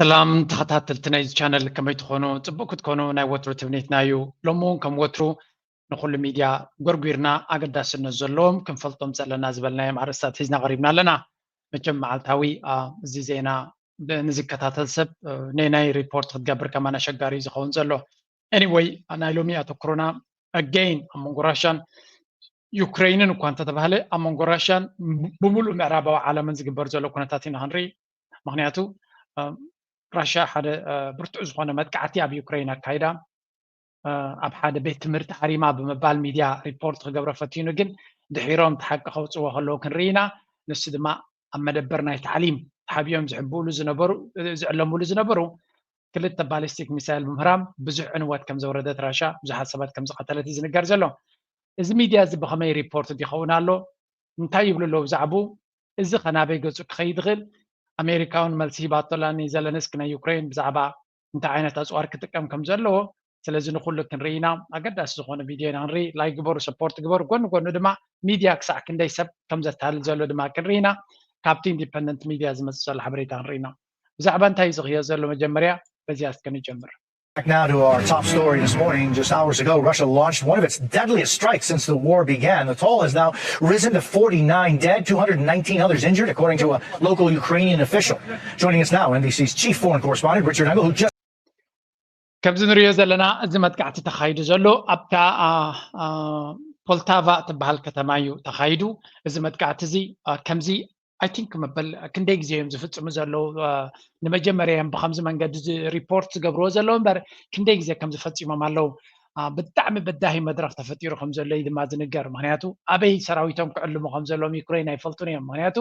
ሰላም ተኸታተልቲ ናይዚ ቻነል፣ ከመይ ትኾኑ? ጽቡቅ ክትኮኑ ናይ ወትሩ ትምኒትና እዩ። ሎሚ እውን ከም ወትሩ ንኹሉ ሚድያ ጎርጒርና ኣገዳስነት ዘለዎም ክንፈልጦም ዘለና ዝበልናዮም ኣርእስታት ሒዝና ቀሪብና ኣለና። መቸም መዓልታዊ፣ አ፣ እዚ ዜና ብ-፣ ንዝከታተል ሰብ፣ እ፣ ነናይ ሪፖርት ክትገብር ከማን ኣሸጋሪ እዩ ዝኸውን ዘሎ። Anyway፣ ናይ ሎሚ ኣተኩሮና again ኣብ መንጎ ራሻን ዩክሬንን እኳ እንተተባህለ፣ ኣብ መንጎ ራሻን ብምሉእ ምዕራባዊ ዓለምን ዝግበር ዘሎ ኩነታት ኢና ክንርኢ። ምኽንያቱ፣ እ፣ ራሻ ሓደ፣ እ፣ ብርቱዕ ዝኾነ መጥቃዕቲ ኣብ ዩክሬን ኣካይዳ፣ እ፣ ኣብ ሓደ ቤት ትምህርቲ ሃሪማ ብምባል ሚድያ ሪፖርት ክገብሮ ፈቲኑ፣ ግን ድሒሮም እቲ ሓቂ ከውፅዎ ከለዉ ክንርኢ ኢና። ንሱ ድማ ኣብ መደበር ናይ ታዕሊም ተሓቢኦም ዝሕብእሉ ዝነበሩ፣ ዝዕለምሉ ዝነበሩ ክልተ ባሊስቲክ ሚሳይል ብምህራም ብዙሕ ዕንወት ከም ዘውረደት ራሻ፣ ብዙሓት ሰባት ከም ዝቐተለት እዩ ዝንገር ዘሎ። እዚ ሚድያ እዚ ብኸመይ ሪፖርት ይኸውን ኣሎ? እንታይ ይብሉ ኣለዉ ብዛዕባኡ? እዚ ኸ ናበይ ገጹ ክኸይድ ይኽእል? ኣሜሪካ እውን መልሲ ሂባቶ ኣላ ንዘለንስኪ ናይ ዩክሬን ብዛዕባ እንታይ ዓይነት ኣጽዋር ክጥቀም ከም ዘለዎ። ስለዚ ንኹሉ ክንርኢ ኢና። ኣገዳሲ ዝኾነ ቪድዮ ኢና ክንርኢ። ላይክ ግበሩ፣ ሰፖርት ግበሩ። ጎኒ ጎኒ ድማ ሚድያ ክሳዕ ክንደይ ሰብ ከም ዘታልል ዘሎ ድማ ክንርኢ ኢና። ካብቲ ኢንዲፐንደንት ሚድያ ዝመጽእ ዘሎ ሓበሬታ ክንርኢ ኢና። ብዛዕባ እንታይ እዩ ዝኽየድ ዘሎ? መጀመርያ በዚኣ እስከ ንጀምር። Back now to our top story this morning. Just hours ago, Russia launched one of its deadliest strikes since the war began. The toll has now risen to forty-nine dead, two hundred nineteen others injured, according to a local Ukrainian official. Joining us now, N B C's chief foreign correspondent Richard Engel, who just ከምዚ ንሪኦ ዘለና እዚ መጥቃዕቲ ተኻይዱ ዘሎ ኣብታ፣ አ፣ አ፣ ፖልታቫ ትበሃል ከተማ እዩ ተኻይዱ። እዚ መጥቃዕቲ እዚ፣ አ፣ ከምዚ I think መበል ክንደይ ግዜ እዮም ዝፍጽሙ ዘለዉ? አ፣ ንመጀመርያ እዮም ብኸምዚ መንገዲ እዚ ሪፖርት ዝገብርዎ ዘለዉ እምበር፣ ክንደይ ግዜ ከም ዝፈጺሞም ኣለዉ? አ፣ ብጣዕሚ በዳሂ መድረኽ ተፈጢሩ ከም ዘሎ እዩ ድማ ዝንገር። ምኽንያቱ ኣበይ ሰራዊቶም ክዕልሙ ከም ዘለዎም ዩክሬን ኣይፈልጡን እዮም። ምኽንያቱ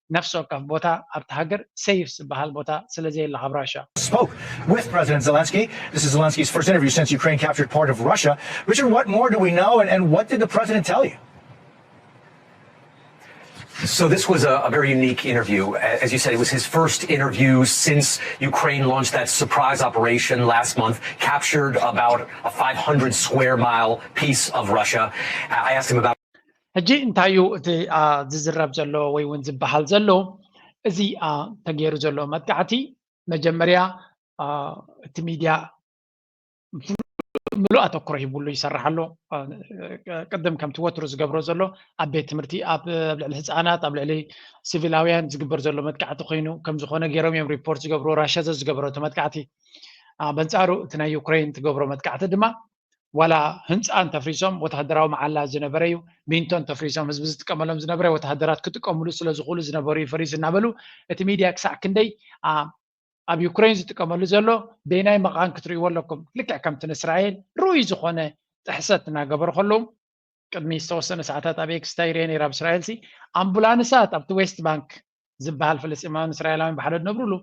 ነፍሲ ወከፍ ቦታ ኣብቲ ሃገር ሴፍ ዝበሃል ቦታ ስለ ዘየለ ካብ ራሻ። Spoke with President Zelensky. This is Zelensky's first interview since Ukraine captured part of Russia. Richard, what more do we know, and, and what did the president tell you? So this was a, a very unique interview. A- As you said, it was his first interview since Ukraine launched that surprise operation last month, captured about a five hundred square mile piece of Russia. I asked him about ሕጂ እንታይ እዩ እቲ፣ አ፣ ዝዝረብ ዘሎ ወይ እውን ዝበሃል ዘሎ? እዚ፣ አ፣ ተገይሩ ዘሎ መጥቃዕቲ መጀመርያ፣ አ፣ እቲ ሚድያ ምሉእ ኣተኩሮ ሂቡሉ ይሰርሕ ኣሎ። አ፣ ቅድም ከምቲ ወትሩ ዝገብሮ ዘሎ ኣብ ቤት ትምህርቲ፣ ኣብ፣ ኣብ ልዕሊ ህፃናት፣ ኣብ ልዕሊ ሲቪላውያን ዝግበር ዘሎ መጥቃዕቲ ኮይኑ ከም ዝኾነ ገይሮም እዮም ሪፖርት ዝገብሩ። ራሻ ዘዝገበረቶ መጥቃዕቲ፣ አ፣ በንጻሩ እቲ ናይ ዩክሬን ትገብሮ መጥቃዕቲ ድማ ዋላ ህንፃ እንተፍሪሶም ወተሃደራዊ መዓላ ዝነበረ እዩ። ሚንቶ እንተፍሪሶም ህዝቢ ዝጥቀመሎም ዝነበረ ወተሃደራት ክጥቀምሉ ስለ ዝኽእሉ ዝነበሩ እዩ ፈሪሱ እናበሉ እቲ ሚድያ ክሳዕ ክንደይ፣ አ፣ ኣብ ዩክሬን ዝጥቀመሉ ዘሎ በየናይ መቓን ክትርእይዎ ኣለኩም። ልክዕ ከምቲ ንእስራኤል ርኡይ ዝኾነ ጥሕሰት እናገበሩ ከለዉ ቅድሚ ዝተወሰነ ሰዓታት ኣብ ኤክስ እንታይ ይርአ ነይረ ኣብ እስራኤል ሲ ኣምቡላንሳት ኣብቲ ዌስት ባንክ ዝበሃል ፍልስጤማውያን እስራኤላውያን ብሓደ ዝነብሩሉ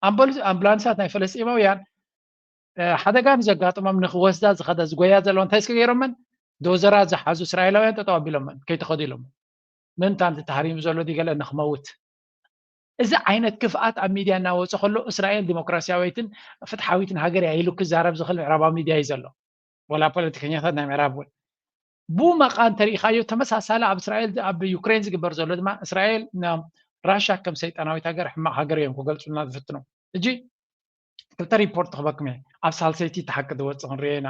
ኣምቡል-፣ ኣምቡላንሳት ናይ ፍልስጤማውያን እ፣ ሓደጋ ንዘጋጥሞም ንክወስዳ ዝኸዳ ዝጎያ ዘለዋ እንታይ እስከ ገይሮመን? ዶዘራት ዝሓዙ እስራኤላውያን ጠጠው ኣቢሎመን ከይተኸዱ ኢሎመን። ምእንታን እቲ ተሃሪሙ ዘሎ ድዩ ገለ ንክመውት። እዚ ዓይነት ክፍኣት ኣብ ሚድያ እናወፀ ከሎ እስራኤል ዲሞክራሲያዊትን ፍትሓዊትን ሃገር እያ ኢሉ ክዛረብ ዝኽእል ምዕራባዊ ሚድያ እዩ ዘሎ። ወላ ፖለቲከኛታት ናይ ምዕራብ እውን ብኡ መቓን እንተሪኢኻዮ ተመሳሳሊ ኣብ እስራኤል ኣብ ዩክሬን ዝግበር ዘሎ ድማ እስራኤል ራሻ ከም ሰይጣናዊት ሃገር ሕማቕ ሃገር እዮም ክገልፁልና ዝፍትኑ። ሕጂ ክልተ ሪፖርት ክበኩም እየ። ኣብ ሳልሰይቲ እቲ ሓቂ ዝወፅእ ክንሪኦ ኢና።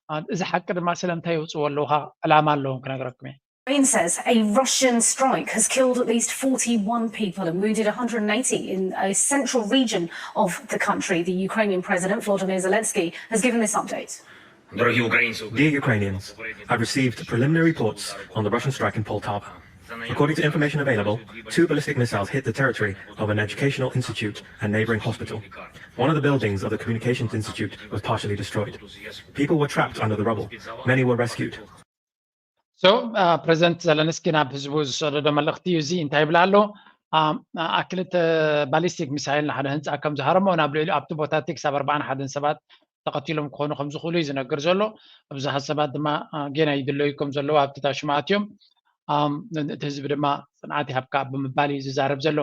አ፣ እዚ ሓቂ ድማ ስለምንታይ የውፅዎ ኣለዉ ከዓ ዕላማ ኣለዎም ክነግረኩም እየ። Ukraine says a Russian strike has killed at least forty-one people and wounded one hundred eighty in a central region of the country. The Ukrainian President Volodymyr Zelensky has given this update. Dear Ukrainians, I've received preliminary reports on the Russian strike in Poltava. According to information available, two ballistic missiles hit the territory of an educational institute and neighboring hospital. One of the buildings of the communications institute was partially destroyed. People were trapped under the rubble. Many were rescued. So ፕረዚደንት ዘለንስኪ ናብ ህዝቡ ዝሰደዶ መልእኽቲ እዩ። እዚ እንታይ ይብል ኣሎ? ክልተ ባሊስቲክ ሚሳይል ንሓደ ህንፃ ከም ዝሃረሞ ናብ ልዕሊ ኣብቲ ቦታ እቲ ክሳብ ኣርባዓን ሓደን ሰባት ተቐቲሎም ክኾኑ ከም ዝኽእሉ እዩ ዝነግር ዘሎ። ብዙሓት ሰባት ድማ ጌና ይድለዩ ከም ዘለዉ ኣብቲ ታሽማ ኣትዮም። እቲ ህዝቢ ድማ ፅንዓት ይሃብካ ብምባል እዩ ዝዛረብ ዘሎ።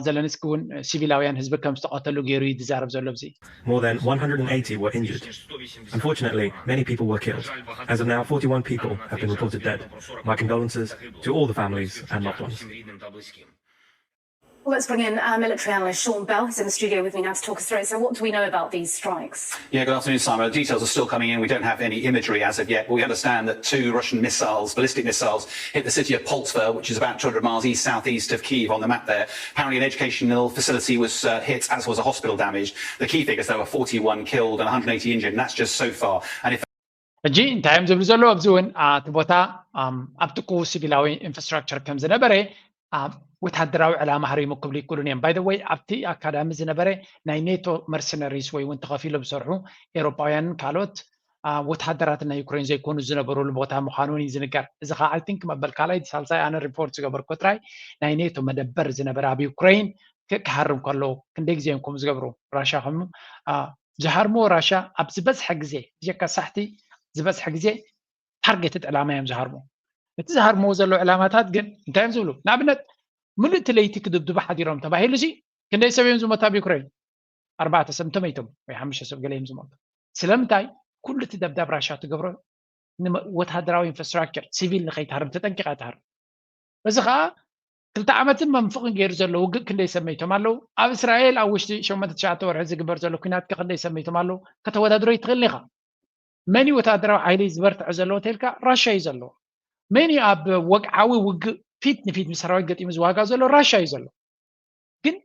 Zelensky እውን ሲቪላውያን ህዝቢ ከም ዝተቐተሉ ገይሩ እዩ ዝዛረብ ዘሎ። እዚ More than one hundred eighty were injured. Unfortunately, many people were killed. As of now, forty-one people have been reported dead. My condolences to all the families and loved ones. Well, let's bring in our military analyst, Sean Bell, who's in the studio with me now to talk us through it. So what do we know about these strikes? Yeah, good afternoon, Simon. The details are still coming in. We don't have any imagery as of yet, but we understand that two Russian missiles, ballistic missiles, hit the city of Poltava, which is about two hundred miles east-southeast of Kyiv on the map there. Apparently an educational facility was uh, hit, as was a hospital damaged. The key figures, there were forty-one killed and one hundred eighty injured, and that's just so far. And if ሕጂ እንታይ እዮም ዝብሉ ዘለዉ? ኣብዚ እውን እቲ ቦታ ኣብ ጥቁ ሲቪላዊ ኢንፍራስትራክቸር ከም ዝነበረ ወታደራዊ ዕላማ ሃሪሙ ክብሉ ይክእሉን እዮም። ባይ ወይ ኣብቲ ኣካዳሚ ዝነበረ ናይ ኔቶ መርሰነሪስ ወይ እውን ተኸፊሎም ዝሰርሑ ኤሮጳውያንን ካልኦት ወታደራት ናይ ዩክሬን ዘይኮኑ ዝነበሩሉ ቦታ ምዃኑን እዩ ዝንገር። እዚ ከዓ ኣይቲንክ መበል ካልኣይ ሳልሳይ ኣነ ሪፖርት ዝገበርኩ ጥራይ ናይ ኔቶ መደበር ዝነበረ ኣብ ዩክሬን ክሃርም ከለዉ ክንደይ ግዜ እዮም ከምኡ ዝገብሩ? ራሻ ከም ዝሃርምዎ ራሻ ኣብ ዝበዝሐ ግዜ ብጀካ ሳሕቲ ዝበዝሐ ግዜ ታርጌትድ ዕላማ እዮም ዝሃርሙ። እቲ ዝሃርምዎ ዘለዉ ዕላማታት ግን እንታይ እዮም ዝብሉ? ንኣብነት ምሉእ እቲ ለይቲ ክድብድቡ ሓዲሮም ተባሂሉ ሲ ክንደይ ሰብ እዮም ዝሞት ኣብ ዩክሬን? ኣርባዕተ ሰብ እንተመይቶም ወይ ሓሙሽተ ሰብ ገለ እዮም ዝሞት። ስለምንታይ? ኩሉ እቲ ደብዳብ ራሻ ትገብሮ ወታደራዊ ኢንፍራስትራክቸር ሲቪል ንኸይትሃርም ተጠንቂቓ ትሃርም። እዚ ከዓ ክልተ ዓመትን መንፍቕን ገይሩ ዘሎ ውግእ ክንደይ ሰብ መይቶም ኣለዉ? ኣብ እስራኤል ኣብ ውሽጢ ሸሞንተ ትሽዓተ ወርሒ ዝግበር ዘሎ ኩናት ከ ክንደይ ሰብ መይቶም ኣለዉ? ከተወዳድሮ ይትኽእል ኢኻ። መን እዩ ወታደራዊ ሓይሊ ዝበርትዐ ዘለዎ ተልካ? ራሻ እዩ ዘለዎ። መን እዩ ኣብ ወግዓዊ ውግእ ፊት ንፊት ምስ ሰራዊት ገጢሙ ዝዋጋ ዘሎ? ራሻ እዩ ዘሎ። ግን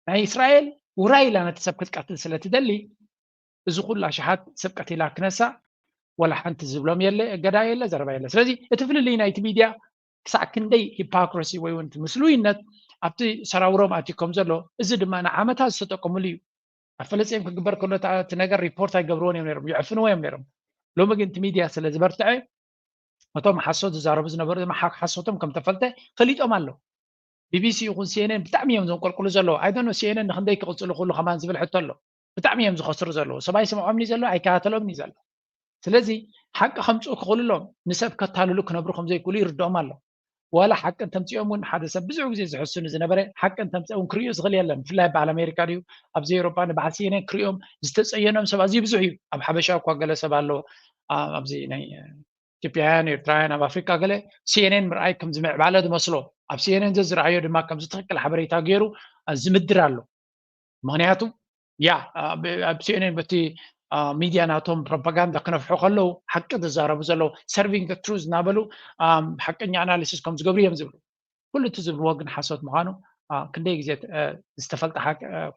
ናይ እስራኤል ውራይ ኢላ ነቲ ሰብ ክትቀትል ስለ ትደሊ እዚ ኩላ ሸሓት ሰብ ቀቲላ ክነሳ ወላ ሓንቲ ዝብሎም የለ፣ እገዳ የለ፣ ዘረባ የለ። ስለዚ እቲ ፍልልይ ናይቲ ሚድያ ክሳዕ ክንደይ ሂፖክራሲ ወይ እውን ምስሉይነት ኣብቲ ሰራውሮም ኣትዩ ከም ዘሎ፣ እዚ ድማ ንዓመታት ዝተጠቀሙሉ እዩ። ኣብ ፈለስጢን ክግበር ከሎ እቲ ነገር ሪፖርት ኣይገብርዎን እዮም ነይሮም፣ ይዕፍንዎ እዮም ነይሮም። ሎሚ ግን እቲ ሚድያ ስለ ዝበርትዐ እቶም ሓሶት ዝዛረቡ ዝነበሩ ድማ ሓሶቶም ከም ተፈልጠ ፈሊጦም ኣለዉ። ቢቢሲ ይኹን ሲኤንኤን ብጣዕሚ እዮም ዘንቆልቁሉ ዘለዉ። ኣይደኖ ሲኤንኤን ንክንደይ ክቕፅሉ ክሉ ከማን ዝብል ሕቶ ኣሎ። ብጣዕሚ እዮም ዝኸስሩ ዘለዉ። ሰብ ኣይስምዖምን እዩ ዘሎ፣ ኣይከታተሎምን እዩ ዘሎ። ስለዚ ሓቂ ከምፅኡ ክኽእሉ ኣለዎም። ንሰብ ከታልሉ ክነብሩ ከም ዘይክእሉ ይርድኦም ኣሎ። ዋላ ሓቂ እንተምፅኦም እውን ሓደ ሰብ ብዙሕ ግዜ ዝሕስኑ ዝነበረ ሓቂ እንተምፅአ እውን ክርእዮ ዝኽእል የለን። ብፍላይ በዓል ኣሜሪካ ድዩ ኣብዚ ኤውሮጳ ንበዓል ሲኤንኤን ክርእዮም ዝተፀየኖም ሰብ ኣዝዩ ብዙሕ እዩ። ኣብ ሓበሻ እኳ ገለ ሰብ ኣሎ ኣብዚ ናይ ኢትዮጵያውያን ኤርትራውያን ኣብ ኣፍሪካ ገለ ሲኤንኤን ምርኣይ ከም ዝምዕባለ ዝመስሎ ኣብ ሲኤንኤን ዘዝረኣዮ ድማ ከምዚ ትኽክል ሓበሬታ ገይሩ ዝምድር ኣሎ። ምክንያቱ ያ ኣብ ሲኤንኤን በቲ ሚድያ ናቶም ፕሮፓጋንዳ ክነፍሑ ከለዉ ሓቂ ዝዛረቡ ዘለዉ serving the truth እናበሉ ሓቀኛ ኣናሊሲስ ከም ዝገብሩ እዮም ዝብሉ። ኩሉ እቲ ዝብልዎ ግን ሓሶት ምዃኑ ክንደይ ግዜ ዝተፈልጠ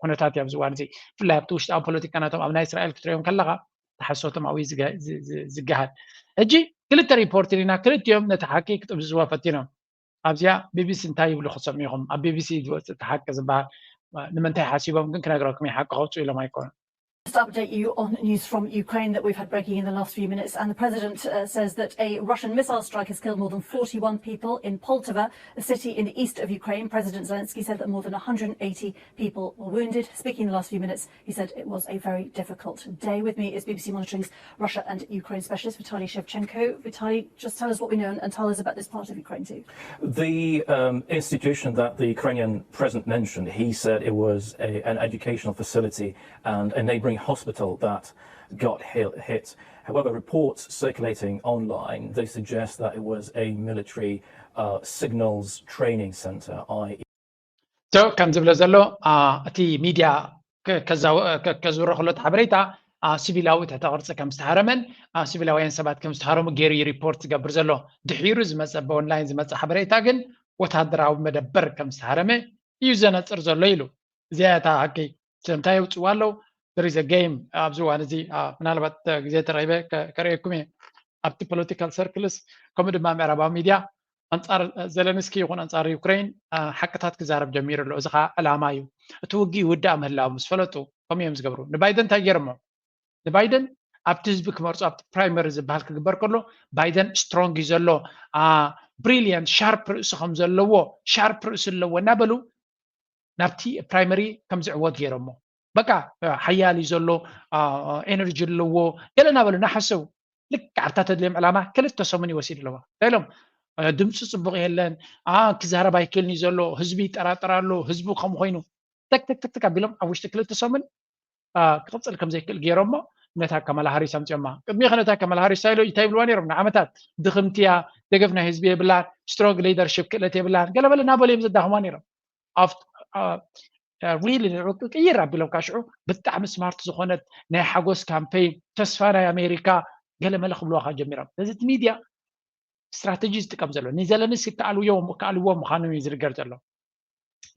ኩነታት እዩ። ኣብዚ እዋን እዚ ብፍላይ ኣብቲ ውሽጣዊ ፖለቲካ ናቶም ኣብ ናይ እስራኤል ክትሪኦም ከለኻ ተሓሶቶም ኣብኡ ዝገሃድ። ሕጂ ክልተ ሪፖርት ሪና ክልቲኦም ነቲ ሓቂ ክጥምዝዝዎ ፈቲኖም። ኣብዚኣ ቢቢሲ እንታይ ይብሉ ክሰምዑ ኢኹም? ኣብ ቢቢሲ ዝወፅእ እቲ ሓቂ ዝበሃል ንምንታይ ሓሲቦም ግን ክነግረኩም ሓቂ ከውፅኡ ኢሎም ኣይኮኑን። Just update you on news from Ukraine that we've had breaking in the last few minutes. And the president uh, says that a Russian missile strike has killed more than forty-one people in Poltava, a city in the east of Ukraine. President Zelensky said that more than one hundred eighty people were wounded. Speaking in the last few minutes, he said it was a very difficult day. With me is B B C Monitoring's Russia and Ukraine specialist Vitaly Shevchenko. Vitaly, just tell us what we know and tell us about this part of Ukraine too. The um, institution that the Ukrainian president mentioned, he said it was a, an educational facility and a neighbouring hospital that got hit. However, reports circulating online, they suggest that it was a military uh, signals training centre, i.e. ከም ዝብሎ ዘሎ እቲ ሚድያ ከዝውረ ከሎ ሓበሬታ ሲቪላዊ ትሕተ ቅርፂ ከም ዝተሃረመን ሲቪላውያን ሰባት ከም ዝተሃረሙ ገይሩ ሪፖርት ዝገብር ዘሎ። ድሒሩ ዝመፀ ብኦንላይን ዝመፀ ሓበሬታ ግን ወታደራዊ መደበር ከም ዝተሃረመ እዩ ዘነፅር ዘሎ ኢሉ። እዚኣ እታ ሓቂ። ስለምንታይ የውፅዋ ኣለዉ? There is a game ኣብዚ እዋን እዚ ምናልባት ግዜ ተረኪበ ከርእየኩም እየ። ኣብቲ ፖለቲካል ሰርክልስ ከምኡ ድማ ምዕራባዊ ሚድያ ኣንፃር ዘለንስኪ ይኹን ኣንፃር ዩክሬን ሓቅታት ክዛረብ ጀሚሩ ኣሎ። እዚ ከዓ ዕላማ እዩ። እቲ ውግእ ይውዳእ ምህላው ምስ ፈለጡ ከምኡ እዮም ዝገብሩ። ንባይደን እንታይ ገይሮሞ? ንባይደን ኣብቲ ህዝቢ ክመርፁ ኣብቲ ፕራይመሪ ዝበሃል ክግበር ከሎ ባይደን ስትሮንግ እዩ ዘሎ፣ ብሪሊየንት ሻርፕ ርእሲ ከም ዘለዎ ሻርፕ ርእሲ ኣለዎ እናበሉ ናብቲ ፕራይመሪ ከም ዝዕወት ገይሮሞ። በቃ ሓያል እዩ ዘሎ፣ ኤነርጂ ኣለዎ ገለ እናበሉ እናሓሰቡ ልክዕ ኣብታ ተድልዮም ዕላማ ክልተ ሰሙን ይወሲድ ኣለዋ። እንታይ ኢሎም? ድምፂ ፅቡቕ የለን፣ ክዛረብ ኣይክእልን እዩ ዘሎ፣ ህዝቢ ይጠራጠር ኣሎ፣ ህዝቢ ከምኡ ኮይኑ ተክተክተክተክ ኣቢሎም ኣብ ውሽጢ ክልተ ሰሙን ክቕፅል ከም ዘይክእል ገይሮሞ ነታ ከማላ ሃሪስ ኣምፅኦማ። ቅድሚ ከ ነታ ከማላ ሃሪስ እንታይ ኢብልዋ ነይሮም? ንዓመታት ድኽምቲ እያ፣ ደገፍ ናይ ህዝቢ የብላን፣ ስትሮንግ ሊደርሽፕ ክእለት የብላን ገለበለ እናበሉ እዮም ዘዳኽማ ነይሮም። really ቅይር ኣቢሎም ካብ ሽዑ ብጣዕሚ smart ዝኾነት ናይ ሓጎስ campaign፣ ተስፋ ናይ ኣሜሪካ፣ ገለመለ ክብልዋካ ጀሚሮም። ስለዚ እቲ ሚድያ ስትራተጂ ዝጥቀም ዘሎ ንዘለንስኪ ክኣልውዎ ምዃኑ እዩ ዝንገር ዘሎ።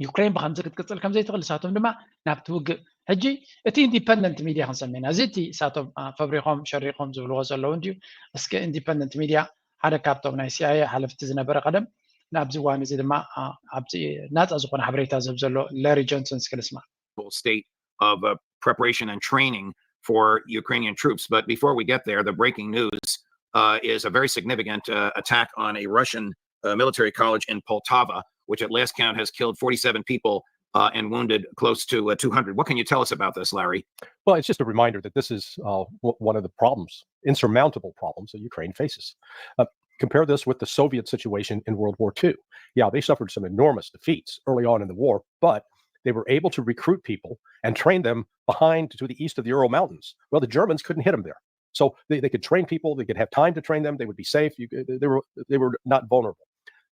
ዩክሬን ብከምዚ ክትቅፅል ከምዘይትኽእል ንሳቶም ድማ ናብቲ ውግእ ሕጂ እቲ ኢንዲፐንደንት ሚድያ ክንሰምየና እዚ እቲ እሳቶም ፈብሪኾም ሸሪኾም ዝብልዎ ዘለዉ እንድዩ። እስኪ ኢንዲፐንደንት ሚድያ ሓደ ካብቶም ናይ ሲኣይኤ ሓለፍቲ ዝነበረ ቀደም ናብዚ እዋን እዚ ድማ ኣብቲ ናፃ ዝኾነ ሓበሬታ ዝህብ ዘሎ ላሪ ጆንሰን እስኪ ንስማ። State of uh, preparation and training for Ukrainian troops. But before we get there, the breaking news uh, is a very significant uh, attack on a Russian uh, military college in Poltava, which at last count has killed forty-seven people uh, and wounded close to uh, two hundred. What can you tell us about this, Larry? Well, it's just a reminder that this is uh, w- one of the problems, insurmountable problems that Ukraine faces. Uh, compare this with the Soviet situation in World War two. Yeah, they suffered some enormous defeats early on in the war, but they were able to recruit people and train them behind to the east of the Ural Mountains. Well, the Germans couldn't hit them there. So they, they could train people, they could have time to train them, they would be safe, you, they, were, they were not vulnerable.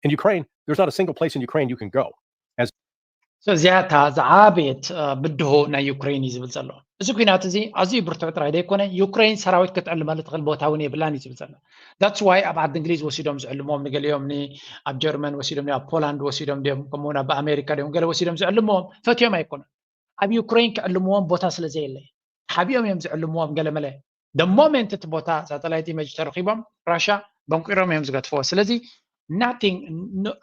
In Ukraine, there's not a single place in Ukraine you can go. እዚኣ እታ ዝዓበየት ብድሆ ናይ ዩክሬን እዩ ዝብል ዘሎ። እዚ ኩናት እዚ ኣዝዩ ብርቱዕ ጥራይ ዘይኮነ ዩክሬን ሰራዊት ክትዕልመሉ ትኽእል ቦታ እውን የብላን እዩ ዝብል ዘሎ። That's why ኣብ ዓዲ እንግሊዝ ወሲዶም ዝዕልምዎም ንገሊኦም ኣብ ጀርመን ወሲዶም ኣብ ፖላንድ ወሲዶም ድዮም ከምኡውን ኣብ ኣሜሪካ ድዮም ገለ ወሲዶም ዝዕልምዎም ፈትዮም ኣይኮኑን። ኣብ ዩክሬን ክዕልምዎም ቦታ ስለ ዘየለ ሓቢኦም እዮም ዝዕልምዎም። ገለመለ the moment እቲ ቦታ ሳተላይት ኢሜጅ ተረኪቦም ራሻ በንቂሮም እዮም ዝገትፍዎ። ስለዚ nothing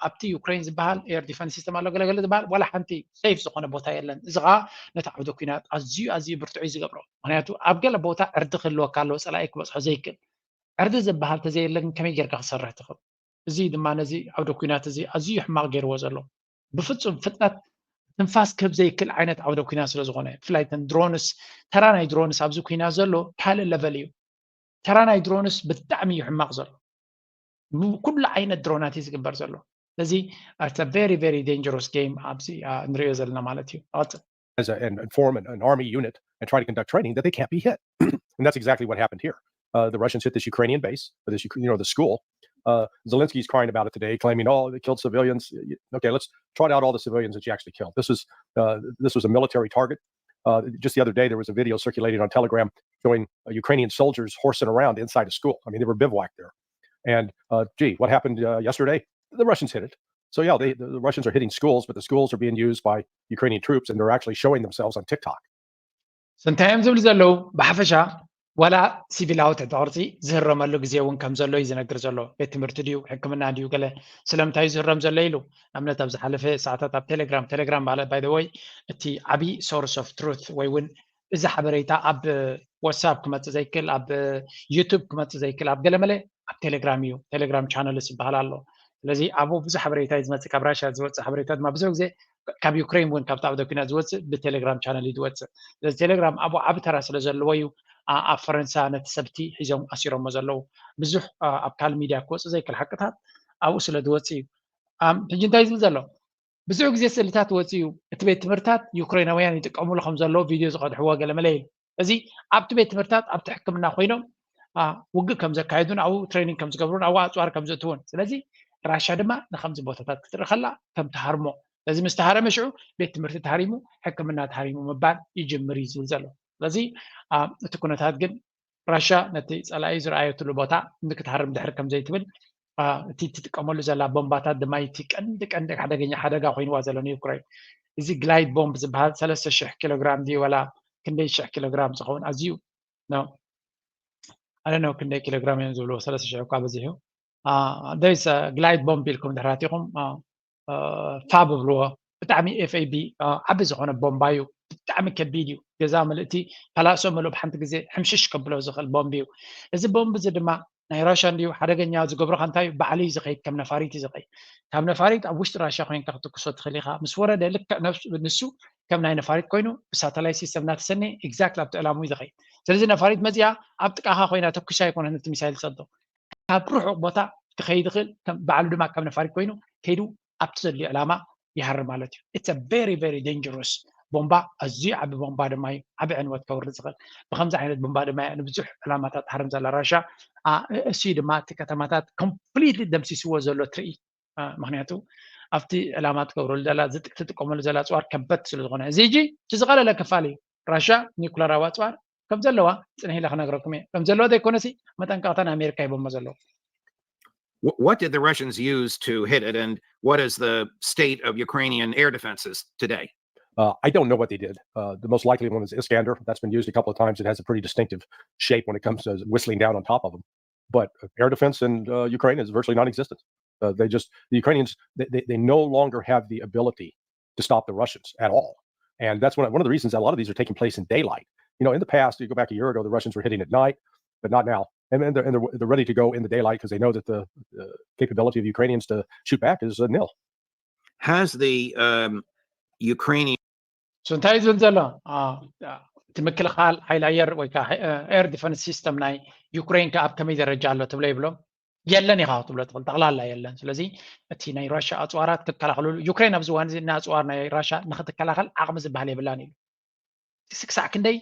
ኣብቲ ዩክሬን ዝበሃል air defense system ኣሎ ገለገለ ዝበሃል ዋላ ሓንቲ safe ዝኾነ ቦታ የለን። እዚ ከዓ ነቲ ዓውደ ኩናት ኣዝዩ ኣዝዩ ብርቱዕ እዩ ዝገብሮ። ምክንያቱ ኣብ ገለ ቦታ ዕርዲ ክህልወካ ኣለዎ ፀላኢ ክበፅሖ ዘይክእል። ዕርዲ ዝበሃል ተዘየለ ግን ከመይ ጌርካ ክሰርሕ ትኽእል? እዚ ድማ ነዚ ዓውደ ኩናት እዚ ኣዝዩ ሕማቕ ገይርዎ ዘሎ። ብፍፁም ፍጥነት ትንፋስ ክህብ ዘይክእል ዓይነት ዓውደ ኩናት ስለ ዝኾነ ብፍላይ ተን ድሮንስ ተራ ናይ ድሮንስ ኣብዚ ኩናት ዘሎ ካልእ ለቨል እዩ። ተራ ናይ ድሮንስ ብጣዕሚ እዩ ሕማቕ ዘሎ። ኩሉ ዓይነት ድሮናት እዩ ዝግበር ዘሎ። ስለዚ it's a very very dangerous game ኣብዚ ንሪኦ ዘለና ማለት እዩ። As a, and form an, an army unit and try to conduct training that they can't be hit. And that's exactly what happened here. Uh, the Russians hit this Ukrainian base, this you know the school. Uh, Zelensky's crying about it today, claiming, "Oh, they killed civilians." Okay, let's trot out all the civilians that you actually killed. This is uh, this was a military target. Uh, just the other day, there was a video circulating on Telegram showing uh, Ukrainian soldiers horsing around inside a school. I mean, they were bivouacked there. And uh, gee, what happened uh, yesterday? The Russians hit it. So yeah, they, the Russians are hitting schools, but the schools are being used by Ukrainian troops, and they're actually showing themselves on TikTok. እንታይ እዮም ዝብሉ ዘለዉ? ብሓፈሻ ዋላ ሲቪላዊ ትሕቲ ቅርፂ ዝህረመሉ ግዜ እውን ከም ዘሎ እዩ ዝነግር ዘሎ። ቤት ትምህርቲ ድዩ ሕክምና ድዩ ገለ ስለምንታይ እዩ ዝህረም ዘሎ ኢሉ ንኣብነት ኣብ ዝሓለፈ ሰዓታት ኣብ ቴሌግራም ቴሌግራም ማለት by the way እቲ ዓብዪ source of truth ወይ እውን እዚ ሓበሬታ ኣብ ዋትሳፕ ክመፅእ ዘይክእል ኣብ ዩቱብ ክመፅእ ዘይክእል ኣብ ገለመለ ኣብ ቴሌግራም እዩ። ቴሌግራም ቻነልስ ዝበሃል ኣሎ። ስለዚ ኣብኡ ብዙሕ ሓበሬታ እዩ ዝመፅእ። ካብ ራሽያ ዝወፅእ ሓበሬታ ድማ ብዙሕ ግዜ ካብ ዩክሬን እውን ካብቲ ዓውደ ኩናት ዝወፅእ ብቴሌግራም ቻነል እዩ ዝወፅእ። ስለዚ ቴሌግራም ኣብኡ ዓቢ ተራ ስለ ዘለዎ እዩ ኣብ ፈረንሳ ነቲ ሰብቲ ሒዞም ኣሲሮሞ ዘለዉ። ብዙሕ ኣብ ካልእ ሚድያ ክወፅእ ዘይክእል ሓቅታት ኣብኡ ስለ ዝወፅእ እዩ። ሕጂ እንታይ ዝብል ዘሎ ብዙሕ ግዜ ስእልታት ወፂኡ እቲ ቤት ትምህርትታት ዩክሬናውያን ይጥቀምሉ ከም ዘለዉ ቪድዮ ዝቐድሕዎ ገለመለ ኢሉ። እዚ ኣብቲ ቤት ትምህርትታት ኣብቲ ሕክምና ኮይኖም ውግእ ከም ዘካየዱን ኣብኡ ትሬኒንግ ከም ዝገብሩን ኣብኡ ኣፅዋር ከም ዘእትውን። ስለዚ ራሻ ድማ ንከምዚ ቦታታት ክትርኢ ከላ ከም ትሃርሞ። ስለዚ ምስ ተሃረመ ሽዑ ቤት ትምህርቲ ተሃሪሙ ሕክምና ተሃሪሙ ምባል ይጅምር እዩ ዝብል ዘሎ። ስለዚ እቲ ኩነታት ግን ራሻ ነቲ ፀላኢ ዝረኣየትሉ ቦታ ንክትሃርም ድሕር ከም ዘይትብል እቲ ትጥቀመሉ ዘላ ቦምባታት ድማ እቲ ቀንዲ ቀንዲ ሓደገኛ ሓደጋ ኮይንዋ ዘሎ ንዩክሬን። እዚ ግላይድ ቦምብ ዝበሃል ሰለስተ ሽሕ ኪሎግራም ድዩ ዋላ ክንደይ ሽሕ ኪሎግራም ዝኸውን ኣዝዩ ነው። ኣለ ነው ክንደይ ኪሎግራም እዮም ዝብልዎ ሰለስተ ሽሕ እኳ በዚሑ። ደይስ ግላይድ ቦምብ ኢልኩም ድሕራቲኹም ፋብ ብልዎ ብጣዕሚ ኤፍኤቢ ዓቢ ዝኾነ ቦምባ እዩ። ብጣዕሚ ከቢድ እዩ። ገዛ ምልእቲ ፓላሶ ምልእ ብሓንቲ ግዜ ሕምሽሽ ከብሎ ዝኽእል ቦምብ እዩ። እዚ ቦምብ እዚ ድማ ናይ ራሻ እንድዩ ሓደገኛ ዝገብሮካ እንታይ እዩ? ባዕሉ እዩ ዝኸይድ፣ ከም ነፋሪት እዩ ዝኸይድ። ካብ ነፋሪት ኣብ ውሽጢ ራሻ ኮይንካ ክትኩሶ ትኽእል ኢኻ። ምስ ወረደ ልክዕ ነፍሱ ንሱ ከም ናይ ነፋሪት ኮይኑ ብሳተላይት ሲስተም እናተሰነየ ኤግዛክት ኣብቲ ዕላሙ እዩ ዝኸይድ። ስለዚ ነፋሪት መዚኣ ኣብ ጥቃኻ ኮይና ተኩሻ ኣይኮነት ነቲ ሚሳይል ትሰዶ። ካብ ርሑቕ ቦታ ክኸይድ ይኽእል፣ ባዕሉ ድማ ከም ነፋሪት ኮይኑ ከይዱ ኣብቲ ዘድልዮ ዕላማ ይሃርም ማለት እዩ። It's a very very dangerous ቦምባ፣ ኣዝዩ ዓቢ ቦምባ ድማ እዩ፣ ዓቢ ዕንወት ከውርድ ዝኽእል። ብከምዚ ዓይነት ቦምባ ድማ እያ ንብዙሕ ዕላማታት ትሃርም ዘላ ራሻ። እሱ ድማ እቲ ከተማታት ኮምፕሊትሊ ደምሲስዎ ዘሎ ትርኢ። ምክንያቱ ኣብቲ ዕላማ ትገብረሉ ዘላ ትጥቀመሉ ዘላ ኣፅዋር ከበድ ስለ ዝኾነ፣ እዚ ሕጂ እቲ ዝቐለለ ክፋል እዩ። ራሻ ኒኩለራዊ ኣፅዋር ከም ዘለዋ ፅንሕ ኢለ ክነግረኩም እየ። ከም ዘለዋ ዘይኮነሲ መጠንቀቕታ ንኣሜሪካ ሂቦሞ ዘለዉ። What did the Russians use to hit it, and what is the state of Ukrainian air defenses today? Uh, I don't know what they did. Uh, the most likely one is Iskander. That's been used a couple of times. It has a pretty distinctive shape when it comes to whistling down on top of them. But air defense in uh, Ukraine is virtually non-existent. Uh, they just the Ukrainians they, they, they no longer have the ability to stop the Russians at all. And that's one, one of the reasons a lot of these are taking place in daylight. You know, in the past, you go back a year ago, the Russians were hitting at night, but not now. And, and, they're, and they're, they're ready to go in the daylight because they know that the, the capability of Ukrainians to shoot back is uh, nil. Has the um, Ukrainian እንታይ ዝብል ዘሎ እቲ ምክልኻል ሓይሊ ኣየር ወይ ከዓ air defense system ናይ ዩክሬን ከ ኣብ ከመይ ደረጃ ኣሎ ትብሎ ይብሎም? የለን ኢኻ ክትብሎ ትኽእል፣ ጠቕላላ የለን። ስለዚ እቲ ናይ ራሻ ኣፅዋራት ክከላኸሉ ዩክሬን ኣብዚ እዋን እዚ እና ኣፅዋር ናይ ራሻ ንክትከላኸል ዓቕሚ ዝበሃል የብላን ኢሉ። ክሳዕ ክንደይ